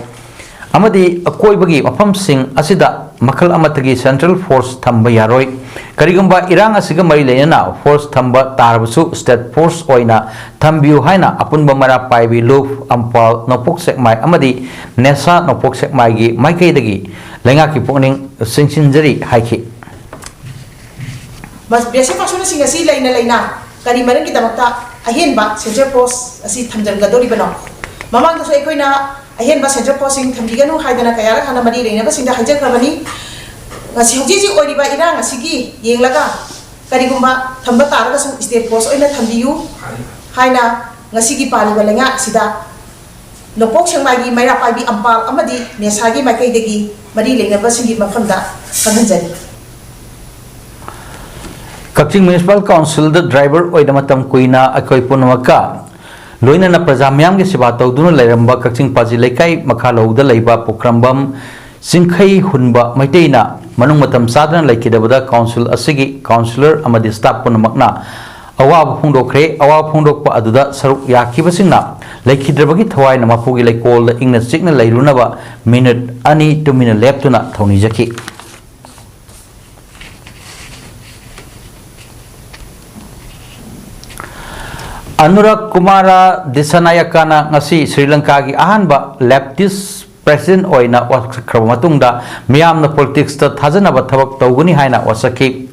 ꯑꯃꯗꯤ ꯑꯀꯣꯏꯕꯒꯤ ꯃꯐꯝꯁꯤꯡ ꯑꯁꯤꯗ ꯃꯈꯜ ꯑꯃꯠꯇꯒꯤ Central Force ꯊꯝꯕ ꯌꯥꯔꯣꯏ꯫ ꯀꯔꯤꯒꯨꯝꯕ ꯏꯔꯥꯡ ꯑꯁꯤꯒ ꯃꯔꯤ ꯂꯩꯅꯅ force ꯊꯝꯕ ꯇꯥꯔꯕꯁꯨ State Force ꯑꯣꯏꯅ ꯊꯝꯕꯤꯌꯨ ꯍꯥꯏꯅ ꯑꯄꯨꯟꯕ ꯃꯩꯔꯥ ꯄꯥꯏꯕꯤ ꯂꯨꯞ, ꯑꯝꯄꯥꯜ ꯅꯣꯡꯄꯣꯛ ꯁꯦꯛꯃꯥꯏ ꯑꯃꯗꯤ ꯅꯦꯁꯥ ꯅꯣꯡꯄꯣꯛ ꯁꯦꯛꯃꯥꯏꯒꯤ ꯃꯥꯏꯀꯩꯗꯒꯤ ꯂꯩꯉꯥꯛꯀꯤ ꯄꯨꯛꯅꯤꯡ ꯆꯤꯡꯁꯤꯟꯖꯔꯤ ꯍꯥꯏꯈꯤ꯫ ꯃꯁ-, ꯕꯦꯁꯤꯛ ꯐꯪꯁꯟꯁꯤꯡ ꯑꯁꯤ ꯂꯩꯅ ꯂꯩꯅ ꯀꯔꯤ ꯃꯔꯝꯒꯤꯗꯃꯛꯇ ꯑꯍꯦꯟꯕ Central Force ꯑꯁꯤ ꯊꯝꯖꯤꯟꯒꯗꯧꯔꯤꯕꯅꯣ? ꯃꯃꯥꯡꯗꯁꯨ ꯑꯩꯈꯣꯏꯅ ꯑꯍꯦꯟꯕ Central Forceꯁꯤꯡ ꯊꯝꯕꯤꯒꯅꯨ ꯍꯥꯏꯗꯅ ꯀꯌꯥꯔꯛ ꯍꯥꯟꯅ ꯃꯔꯤ ꯂꯩꯅꯕꯁꯤꯡꯗ ꯍꯥꯏꯖꯈ꯭ꯔꯕꯅꯤ꯫ ꯉꯁꯤ ꯍꯧꯖꯤꯛ ꯍꯧꯖꯤꯛ ꯑꯣꯏꯔꯤꯕ ꯏꯔꯥꯡ ꯑꯁꯤꯒꯤ ꯌꯦꯡꯂꯒ ꯀꯔꯤꯒꯨꯝꯕ ꯊꯝꯕ ꯇꯥꯔꯒꯁꯨ State Force ꯑꯣꯏꯅ ꯊꯝꯕꯤꯌꯨ꯫ ꯍꯥꯏꯅ ꯉꯁꯤꯒꯤ ꯄꯥꯜꯂꯤꯕ ꯂꯩꯉꯥꯛ ꯑꯁꯤꯗ ꯅꯣꯡꯄꯣꯛ ꯁꯦꯛꯃꯥꯏꯒꯤ ꯃꯩꯔꯥ ꯄꯥꯏꯕꯤ ꯑꯝꯄꯥꯜ ꯑꯃꯗꯤ ꯅꯦꯁꯥꯒꯤ ꯃꯥꯏꯀꯩꯗꯒꯤ ꯃꯔꯤ ꯂꯩꯅꯕꯁꯤꯡꯒꯤ ꯃꯐꯝꯗ ꯈꯪꯍꯟꯖꯔꯤ꯫ ꯀꯛꯆꯤꯡ ꯃ꯭ꯌꯨꯅꯤꯁꯤꯄꯥꯜ ꯀꯥꯎꯟꯁꯤꯜꯗ ꯗ꯭ꯔꯥꯏꯚꯔ ꯑꯣꯏꯅ ꯃꯇꯝ ꯀꯨꯏꯅ ꯑꯩꯈꯣꯏ ꯄꯨꯝꯅꯃꯛꯀ ꯂꯣꯏꯅꯅ ꯄ꯭ꯔꯖꯥ ꯃꯤꯌꯥꯝꯒꯤ ꯁꯦꯕꯥ ꯇꯧꯗꯨꯅ ꯂꯩꯔꯝꯕ ꯀꯛꯆꯤꯡ ꯄꯥꯖꯤ ꯂꯩꯀꯥꯏ ꯃꯈꯥ ꯂꯧꯗ ꯂꯩꯕ ꯄꯨꯈ꯭ꯔꯝꯕꯝ ꯆꯤꯡꯈꯩ ꯍꯨꯟꯕ ꯃꯩꯇꯩꯅ ꯃꯅꯨꯡ ꯃꯇꯝ ꯆꯥꯗꯅ ꯂꯩꯈꯤꯗꯕꯗ ꯀꯥꯎꯟꯁꯤꯜ ꯑꯁꯤꯒꯤ ꯀꯥꯎꯟꯁꯤꯂꯔ ꯑꯃꯗꯤ ꯁ꯭ꯇꯥꯐ ꯄꯨꯝꯅꯃꯛꯅ ꯑꯋꯥꯕ ꯐꯣꯡꯗꯣꯛꯈ꯭ꯔꯦ꯫ ꯑꯋꯥꯕ ꯐꯣꯡꯗꯣꯛꯄ ꯑꯗꯨꯗ ꯁꯔꯨꯛ ꯌꯥꯈꯤꯕꯁꯤꯡꯅ ꯂꯩꯈꯤꯗ꯭ꯔꯕꯒꯤ ꯊꯋꯥꯏꯅ ꯃꯄꯨꯒꯤ ꯂꯩꯀꯣꯜꯗ ꯏꯪꯅ ꯆꯤꯛꯅ ꯂꯩꯔꯨꯅꯕ ꯃꯤꯅꯤꯠ ꯑꯅꯤ ꯇꯨꯃꯤꯟꯅ ꯂꯦꯞꯇꯨꯅ ꯊꯧꯅꯤꯖꯈꯤ꯫ ꯑꯅꯨꯔꯥꯒ ꯀꯨꯃꯥꯔꯥ ꯗꯤꯁꯥꯅꯥꯌꯥꯀꯥꯅ ꯉꯁꯤ ꯁ꯭ꯔꯤ ꯂꯪꯀꯥꯒꯤ ꯑꯍꯥꯟꯕ ꯂꯦꯞꯇꯤꯁ ꯄ꯭ꯔꯦꯁꯤꯗꯦꯟꯠ ꯑꯣꯏꯅ ꯋꯥꯁꯛꯈ꯭ꯔꯕ ꯃꯇꯨꯡꯗ ꯃꯤꯌꯥꯝꯅ ꯄꯣꯂꯤꯇꯤꯛꯁꯇ ꯊꯥꯖꯅꯕ ꯊꯕꯛ ꯇꯧꯒꯅꯤ ꯍꯥꯏꯅ ꯋꯥꯁꯛꯈꯤ꯫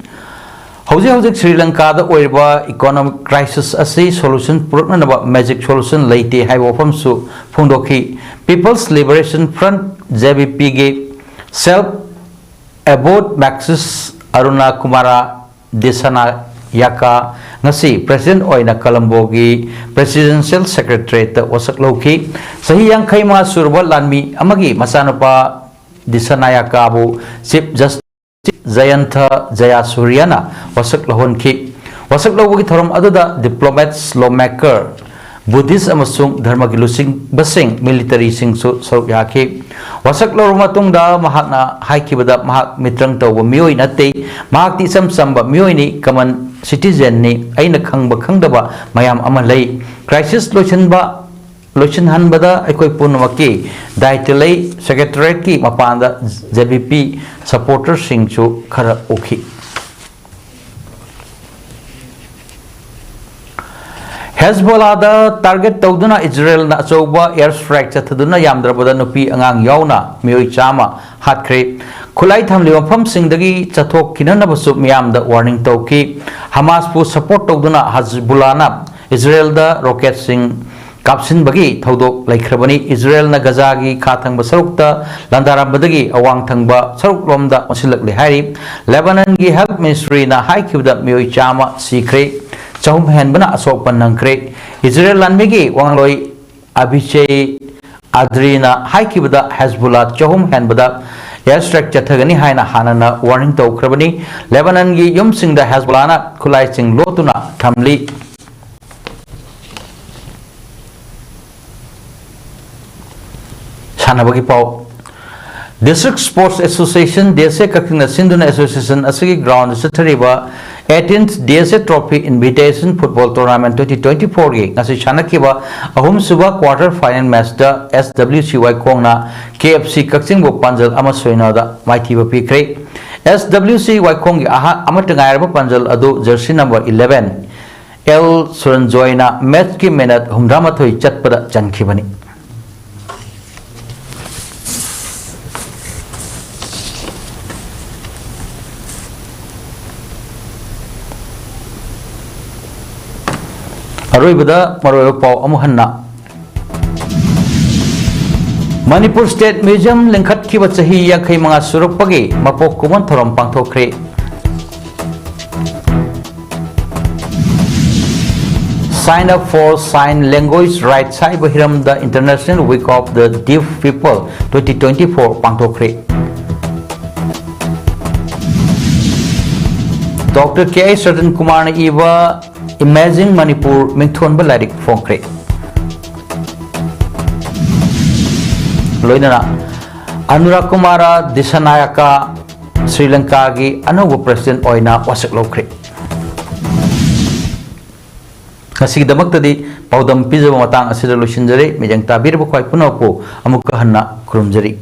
ꯍꯧꯖꯤꯛ ꯍꯧꯖꯤꯛ ꯁ꯭ꯔꯤ ꯂꯪꯀꯥꯗ ꯑꯣꯏꯔꯤꯕ ꯏꯀꯣꯅꯣꯃꯤꯛ ꯀ꯭ꯔꯥꯏꯁꯤꯁ ꯑꯁꯤ ꯁꯣꯂꯨꯁꯟ ꯄꯨꯔꯛꯅꯅꯕ ꯃꯦꯖꯤꯛ ꯁꯣꯂꯨꯁꯟ ꯂꯩꯇꯦ ꯍꯥꯏꯕ ꯋꯥꯐꯝꯁꯨ ꯐꯣꯡꯗꯣꯛꯈꯤ꯫ People's Liberation Front, J V ꯄꯤꯒꯤ ꯁꯦꯜꯐ ꯑꯦꯕꯣꯠ ꯃꯦꯛꯁꯤꯁ ꯑꯔꯨꯅꯥ ꯀꯨꯃꯥꯔꯥ ꯗꯤꯁꯥꯅꯥꯌꯥꯀꯥ ꯉꯁꯤ ꯄ꯭ꯔꯦꯁꯤꯗꯦꯟꯠ ꯑꯣꯏꯅ ꯀꯂꯝꯕꯣꯒꯤ ꯄ꯭ꯔꯦꯁꯤꯗꯦꯟꯁꯤꯌꯦꯜ ꯁꯦꯀ꯭ꯔꯦꯇꯔꯤꯌꯦꯠꯇ ꯋꯥꯁꯛ ꯂꯧꯈꯤ꯫ ꯆꯍꯤ ꯌꯥꯡꯈꯩ ꯃꯉꯥ ꯁꯨꯔꯕ ꯂꯥꯟꯃꯤ ꯑꯃꯒꯤ ꯃꯆꯥꯅꯨꯄꯥ ꯗꯤꯁꯥꯅꯥꯌꯥꯀꯥꯕꯨ ꯆꯤꯐ ꯖꯁꯇꯤꯁ ꯖꯌꯟꯊ ꯖꯌꯥꯁꯨꯔꯤꯌꯥꯅ ꯋꯥꯁꯛ ꯂꯧꯍꯟꯈꯤ꯫ ꯋꯥꯁꯛ ꯂꯧꯕꯒꯤ ꯊꯧꯔꯝ ꯑꯗꯨꯗ ꯗꯤꯄ꯭ꯂꯣꯃꯦꯠꯁ, ꯂꯣꯃꯦꯀꯔ, ꯕꯨꯙꯤꯁ ꯑꯃꯁꯨꯡ ꯙꯔꯃꯒꯤ ꯂꯨꯆꯤꯡꯕꯁꯤꯡ, ꯃꯤꯂꯤꯇꯔꯤꯁꯤꯡꯁꯨ ꯁꯔꯨꯛ ꯌꯥꯈꯤ꯫ ꯋꯥꯁꯛ ꯂꯧꯔꯕ ꯃꯇꯨꯡꯗ ꯃꯍꯥꯛꯅ ꯍꯥꯏꯈꯤꯕꯗ, ꯃꯍꯥꯛ ꯃꯤꯇ꯭ꯔꯪ ꯇꯧꯕ ꯃꯤꯑꯣꯏ ꯅꯠꯇꯦ, ꯃꯍꯥꯛꯇꯤ ꯏꯆꯝ ꯆꯝꯕ ꯃꯤꯑꯣꯏꯅꯤ, ꯀꯃꯟ ꯁꯤꯇꯤꯖꯦꯟꯅꯤ꯫ ꯑꯩꯅ ꯈꯪꯕ ꯈꯪꯗꯕ ꯃꯌꯥꯝ ꯑꯃ ꯂꯩ꯫ ꯀ꯭ꯔꯥꯏꯁꯤꯁ ꯂꯣꯏꯁꯤꯟꯕ, ꯂꯣꯏꯁꯤꯟꯍꯟꯕꯗ ꯑꯩꯈꯣꯏ ꯄꯨꯝꯅꯃꯛꯀꯤ ꯗꯥꯏꯇ꯭ꯋ ꯂꯩ꯫ ꯁꯦꯀ꯭ꯔꯦꯇꯔꯤꯌꯦꯠꯀꯤ ꯃꯄꯥꯟꯗ ꯖꯦ ꯕꯤ ꯄꯤ ꯁꯄꯣꯔꯇꯔꯁꯤꯡꯁꯨ ꯈꯔ ꯎꯈꯤ꯫ ꯍꯦꯖꯕꯣꯂꯥꯗ ꯇꯥꯔꯒꯦꯠ ꯇꯧꯗꯨꯅ ꯏꯖꯔꯦꯜꯅ ꯑꯆꯧꯕ ꯑꯦꯌꯔ ꯁ꯭ꯇ꯭ꯔꯥꯏꯛ ꯆꯠꯊꯗꯨꯅ ꯌꯥꯝꯗ꯭ꯔꯕꯗ ꯅꯨꯄꯤ ꯑꯉꯥꯡ ꯌꯥꯎꯅ ꯃꯤꯑꯣꯏ ꯆꯥꯝꯃ ꯍꯥꯠꯈ꯭ꯔꯦ꯫ ꯈꯨꯠꯂꯥꯏ ꯊꯝꯂꯤꯕ ꯃꯐꯝꯁꯤꯡꯗꯒꯤ ꯆꯠꯊꯣꯛꯈꯤꯅꯅꯕꯁꯨ ꯃꯤꯌꯥꯝꯗ ꯋꯥꯔꯅꯤꯡ ꯇꯧꯈꯤ꯫ ꯍꯃꯥꯁꯄꯨ ꯁꯄꯣꯔꯠ ꯇꯧꯗꯨꯅ ꯍꯖꯕꯨꯂꯥꯅ ꯏꯖꯔꯦꯜꯗ ꯔꯣꯀꯦꯠꯁꯤꯡ ꯀꯥꯞꯁꯤꯟꯕꯒꯤ ꯊꯧꯗꯣꯛ ꯂꯩꯈ꯭ꯔꯕꯅꯤ꯫ ꯏꯖꯔꯦꯜꯅ ꯒꯖꯥꯒꯤ ꯈꯥ ꯊꯪꯕ ꯁꯔꯨꯛꯇ ꯂꯥꯟꯗꯥꯔꯝꯕꯗꯒꯤ ꯑꯋꯥꯡ ꯊꯪꯕ ꯁꯔꯨꯛꯂꯣꯝꯗ ꯑꯣꯟꯁꯤꯜꯂꯛꯂꯦ ꯍꯥꯏꯔꯤ꯫ ꯂꯦꯕꯥꯅꯟꯒꯤ ꯍꯦꯜꯊ ꯃꯤꯅꯤꯁꯇ꯭ꯔꯤꯅ ꯍꯥꯏꯈꯤꯕꯗ ꯃꯤꯑꯣꯏ ꯆꯥꯝꯃ ꯁꯤꯈ꯭ꯔꯦ꯫ ꯆꯍꯨꯝ ꯍꯦꯟꯕꯅ ꯑꯁꯣꯛ ꯑꯄꯟ ꯅꯪꯈ꯭ꯔꯦ꯫ ꯏꯖꯔꯦꯜ ꯂꯥꯟꯃꯤꯒꯤ ꯋꯥꯉꯥꯡꯂꯣꯏ ꯑꯕꯤꯆꯦ ꯑꯗ꯭ꯔꯤꯅ ꯍꯥꯏꯈꯤꯕꯗ, ꯍꯦꯖꯕꯨꯜꯂꯥ ꯆꯍꯨꯝ ꯍꯦꯟꯕꯗ air strike ꯆꯠꯊꯒꯅꯤ ꯍꯥꯏꯅ ꯍꯥꯟꯅꯅ warning ꯇꯧꯈ꯭ꯔꯕꯅꯤ꯫ ꯂꯦꯕꯥꯅꯟꯒꯤ ꯌꯨꯝꯁꯤꯡꯗ ꯍꯦꯖꯕꯨꯜꯂꯥꯅ ꯈꯨꯠꯂꯥꯏꯁꯤꯡ ꯂꯣꯠꯇꯨꯅ ꯊꯝꯂꯤ꯫ ꯁꯥꯟꯅꯕꯒꯤ ꯄꯥꯎ꯫ District Sports Association, D S A ꯀꯛꯆꯤꯡꯅ ꯁꯤꯟꯗꯨꯅ association ꯑꯁꯤꯒꯤ ground ꯆꯠꯊꯔꯤꯕ eighteenth D S A Trophy Invitation Football Tournament twenty twenty-four ꯒꯤ ꯉꯁꯤ ꯁꯥꯟꯅꯈꯤꯕ ꯑꯍꯨꯝꯁꯨꯕ quarter final match ꯇ S W C ꯋꯥꯏꯈꯣꯡꯅ K F C ꯀꯛꯆꯤꯡꯕꯨ ꯄꯥꯟꯖꯜ ꯑꯃ ꯁꯣꯏꯅꯗ ꯃꯥꯏꯊꯤꯕ ꯄꯤꯈ꯭ꯔꯦ꯫ S W C ꯋꯥꯏꯈꯣꯡꯒꯤ ꯑꯍꯥ-, ꯑꯃꯠꯇ ꯉꯥꯏꯔꯕ ꯄꯥꯟꯖꯜ ꯑꯗꯨ jersey number eleven ꯑꯦꯜ ꯁꯨꯔꯟꯖꯣꯏꯅ match ꯀꯤ minute ꯍꯨꯝꯐꯨꯇꯔꯥꯃꯥꯊꯣꯏ ꯆꯠꯄꯗ ꯆꯟꯈꯤꯕꯅꯤ꯫ ꯑꯔꯣꯏꯕꯗ ꯃꯔꯨꯑꯣꯏꯕ ꯄꯥꯎ ꯑꯃꯨꯛ ꯍꯟꯅ꯫ ꯃꯅꯤꯄꯨꯔ State Museum ꯂꯤꯡꯈꯠꯈꯤꯕ ꯆꯍꯤ ꯌꯥꯡꯈꯩ ꯃꯉꯥ ꯁꯨꯔꯛꯄꯒꯤ ꯃꯄꯣꯛ ꯀꯨꯝꯑꯣꯟ ꯊꯧꯔꯝ ꯄꯥꯡꯊꯣꯛꯈ꯭ꯔꯦ꯫ Sign up for Sign Language Rights ꯍꯥꯏꯕ ꯍꯤꯔꯝꯗ International Week of the Deaf People twenty twenty-four ꯄꯥꯡꯊꯣꯛꯈ꯭ꯔꯦ꯫ Doctor K I surgeon ꯀꯨꯃꯥꯔꯅ ꯏꯕ Imagine Manipur ꯃꯤꯡꯊꯣꯟꯕ ꯂꯥꯏꯔꯤꯛ ꯐꯣꯡꯈ꯭ꯔꯦ꯫ ꯂꯣꯏꯅꯅ ꯑꯅꯨꯔꯥꯒ ꯀꯨꯃꯥꯔ ꯗꯤꯁꯥꯅꯥꯌꯀꯥ ꯁ꯭ꯔꯤ ꯂꯪꯀꯥꯒꯤ ꯑꯅꯧꯕ president ꯑꯣꯏꯅ ꯋꯥꯁꯛ ꯂꯧꯈ꯭ꯔꯦ꯫ ꯉꯁꯤꯒꯤꯗꯃꯛꯇꯗꯤ ꯄꯥꯎꯗꯝ ꯄꯤꯖꯕ ꯃꯇꯥꯡ ꯑꯁꯤꯗ ꯂꯣꯏꯁꯤꯟꯖꯔꯦ꯫ ꯃꯤꯠꯌꯦꯡ ꯇꯥꯕꯤꯔꯤꯕ ꯈ꯭ꯋꯥꯏ ꯄꯨꯝꯅꯃꯛꯄꯨ ꯑꯃꯨꯛꯀ ꯍꯟꯅ ꯈꯨꯔꯨꯝꯖꯔꯤ꯫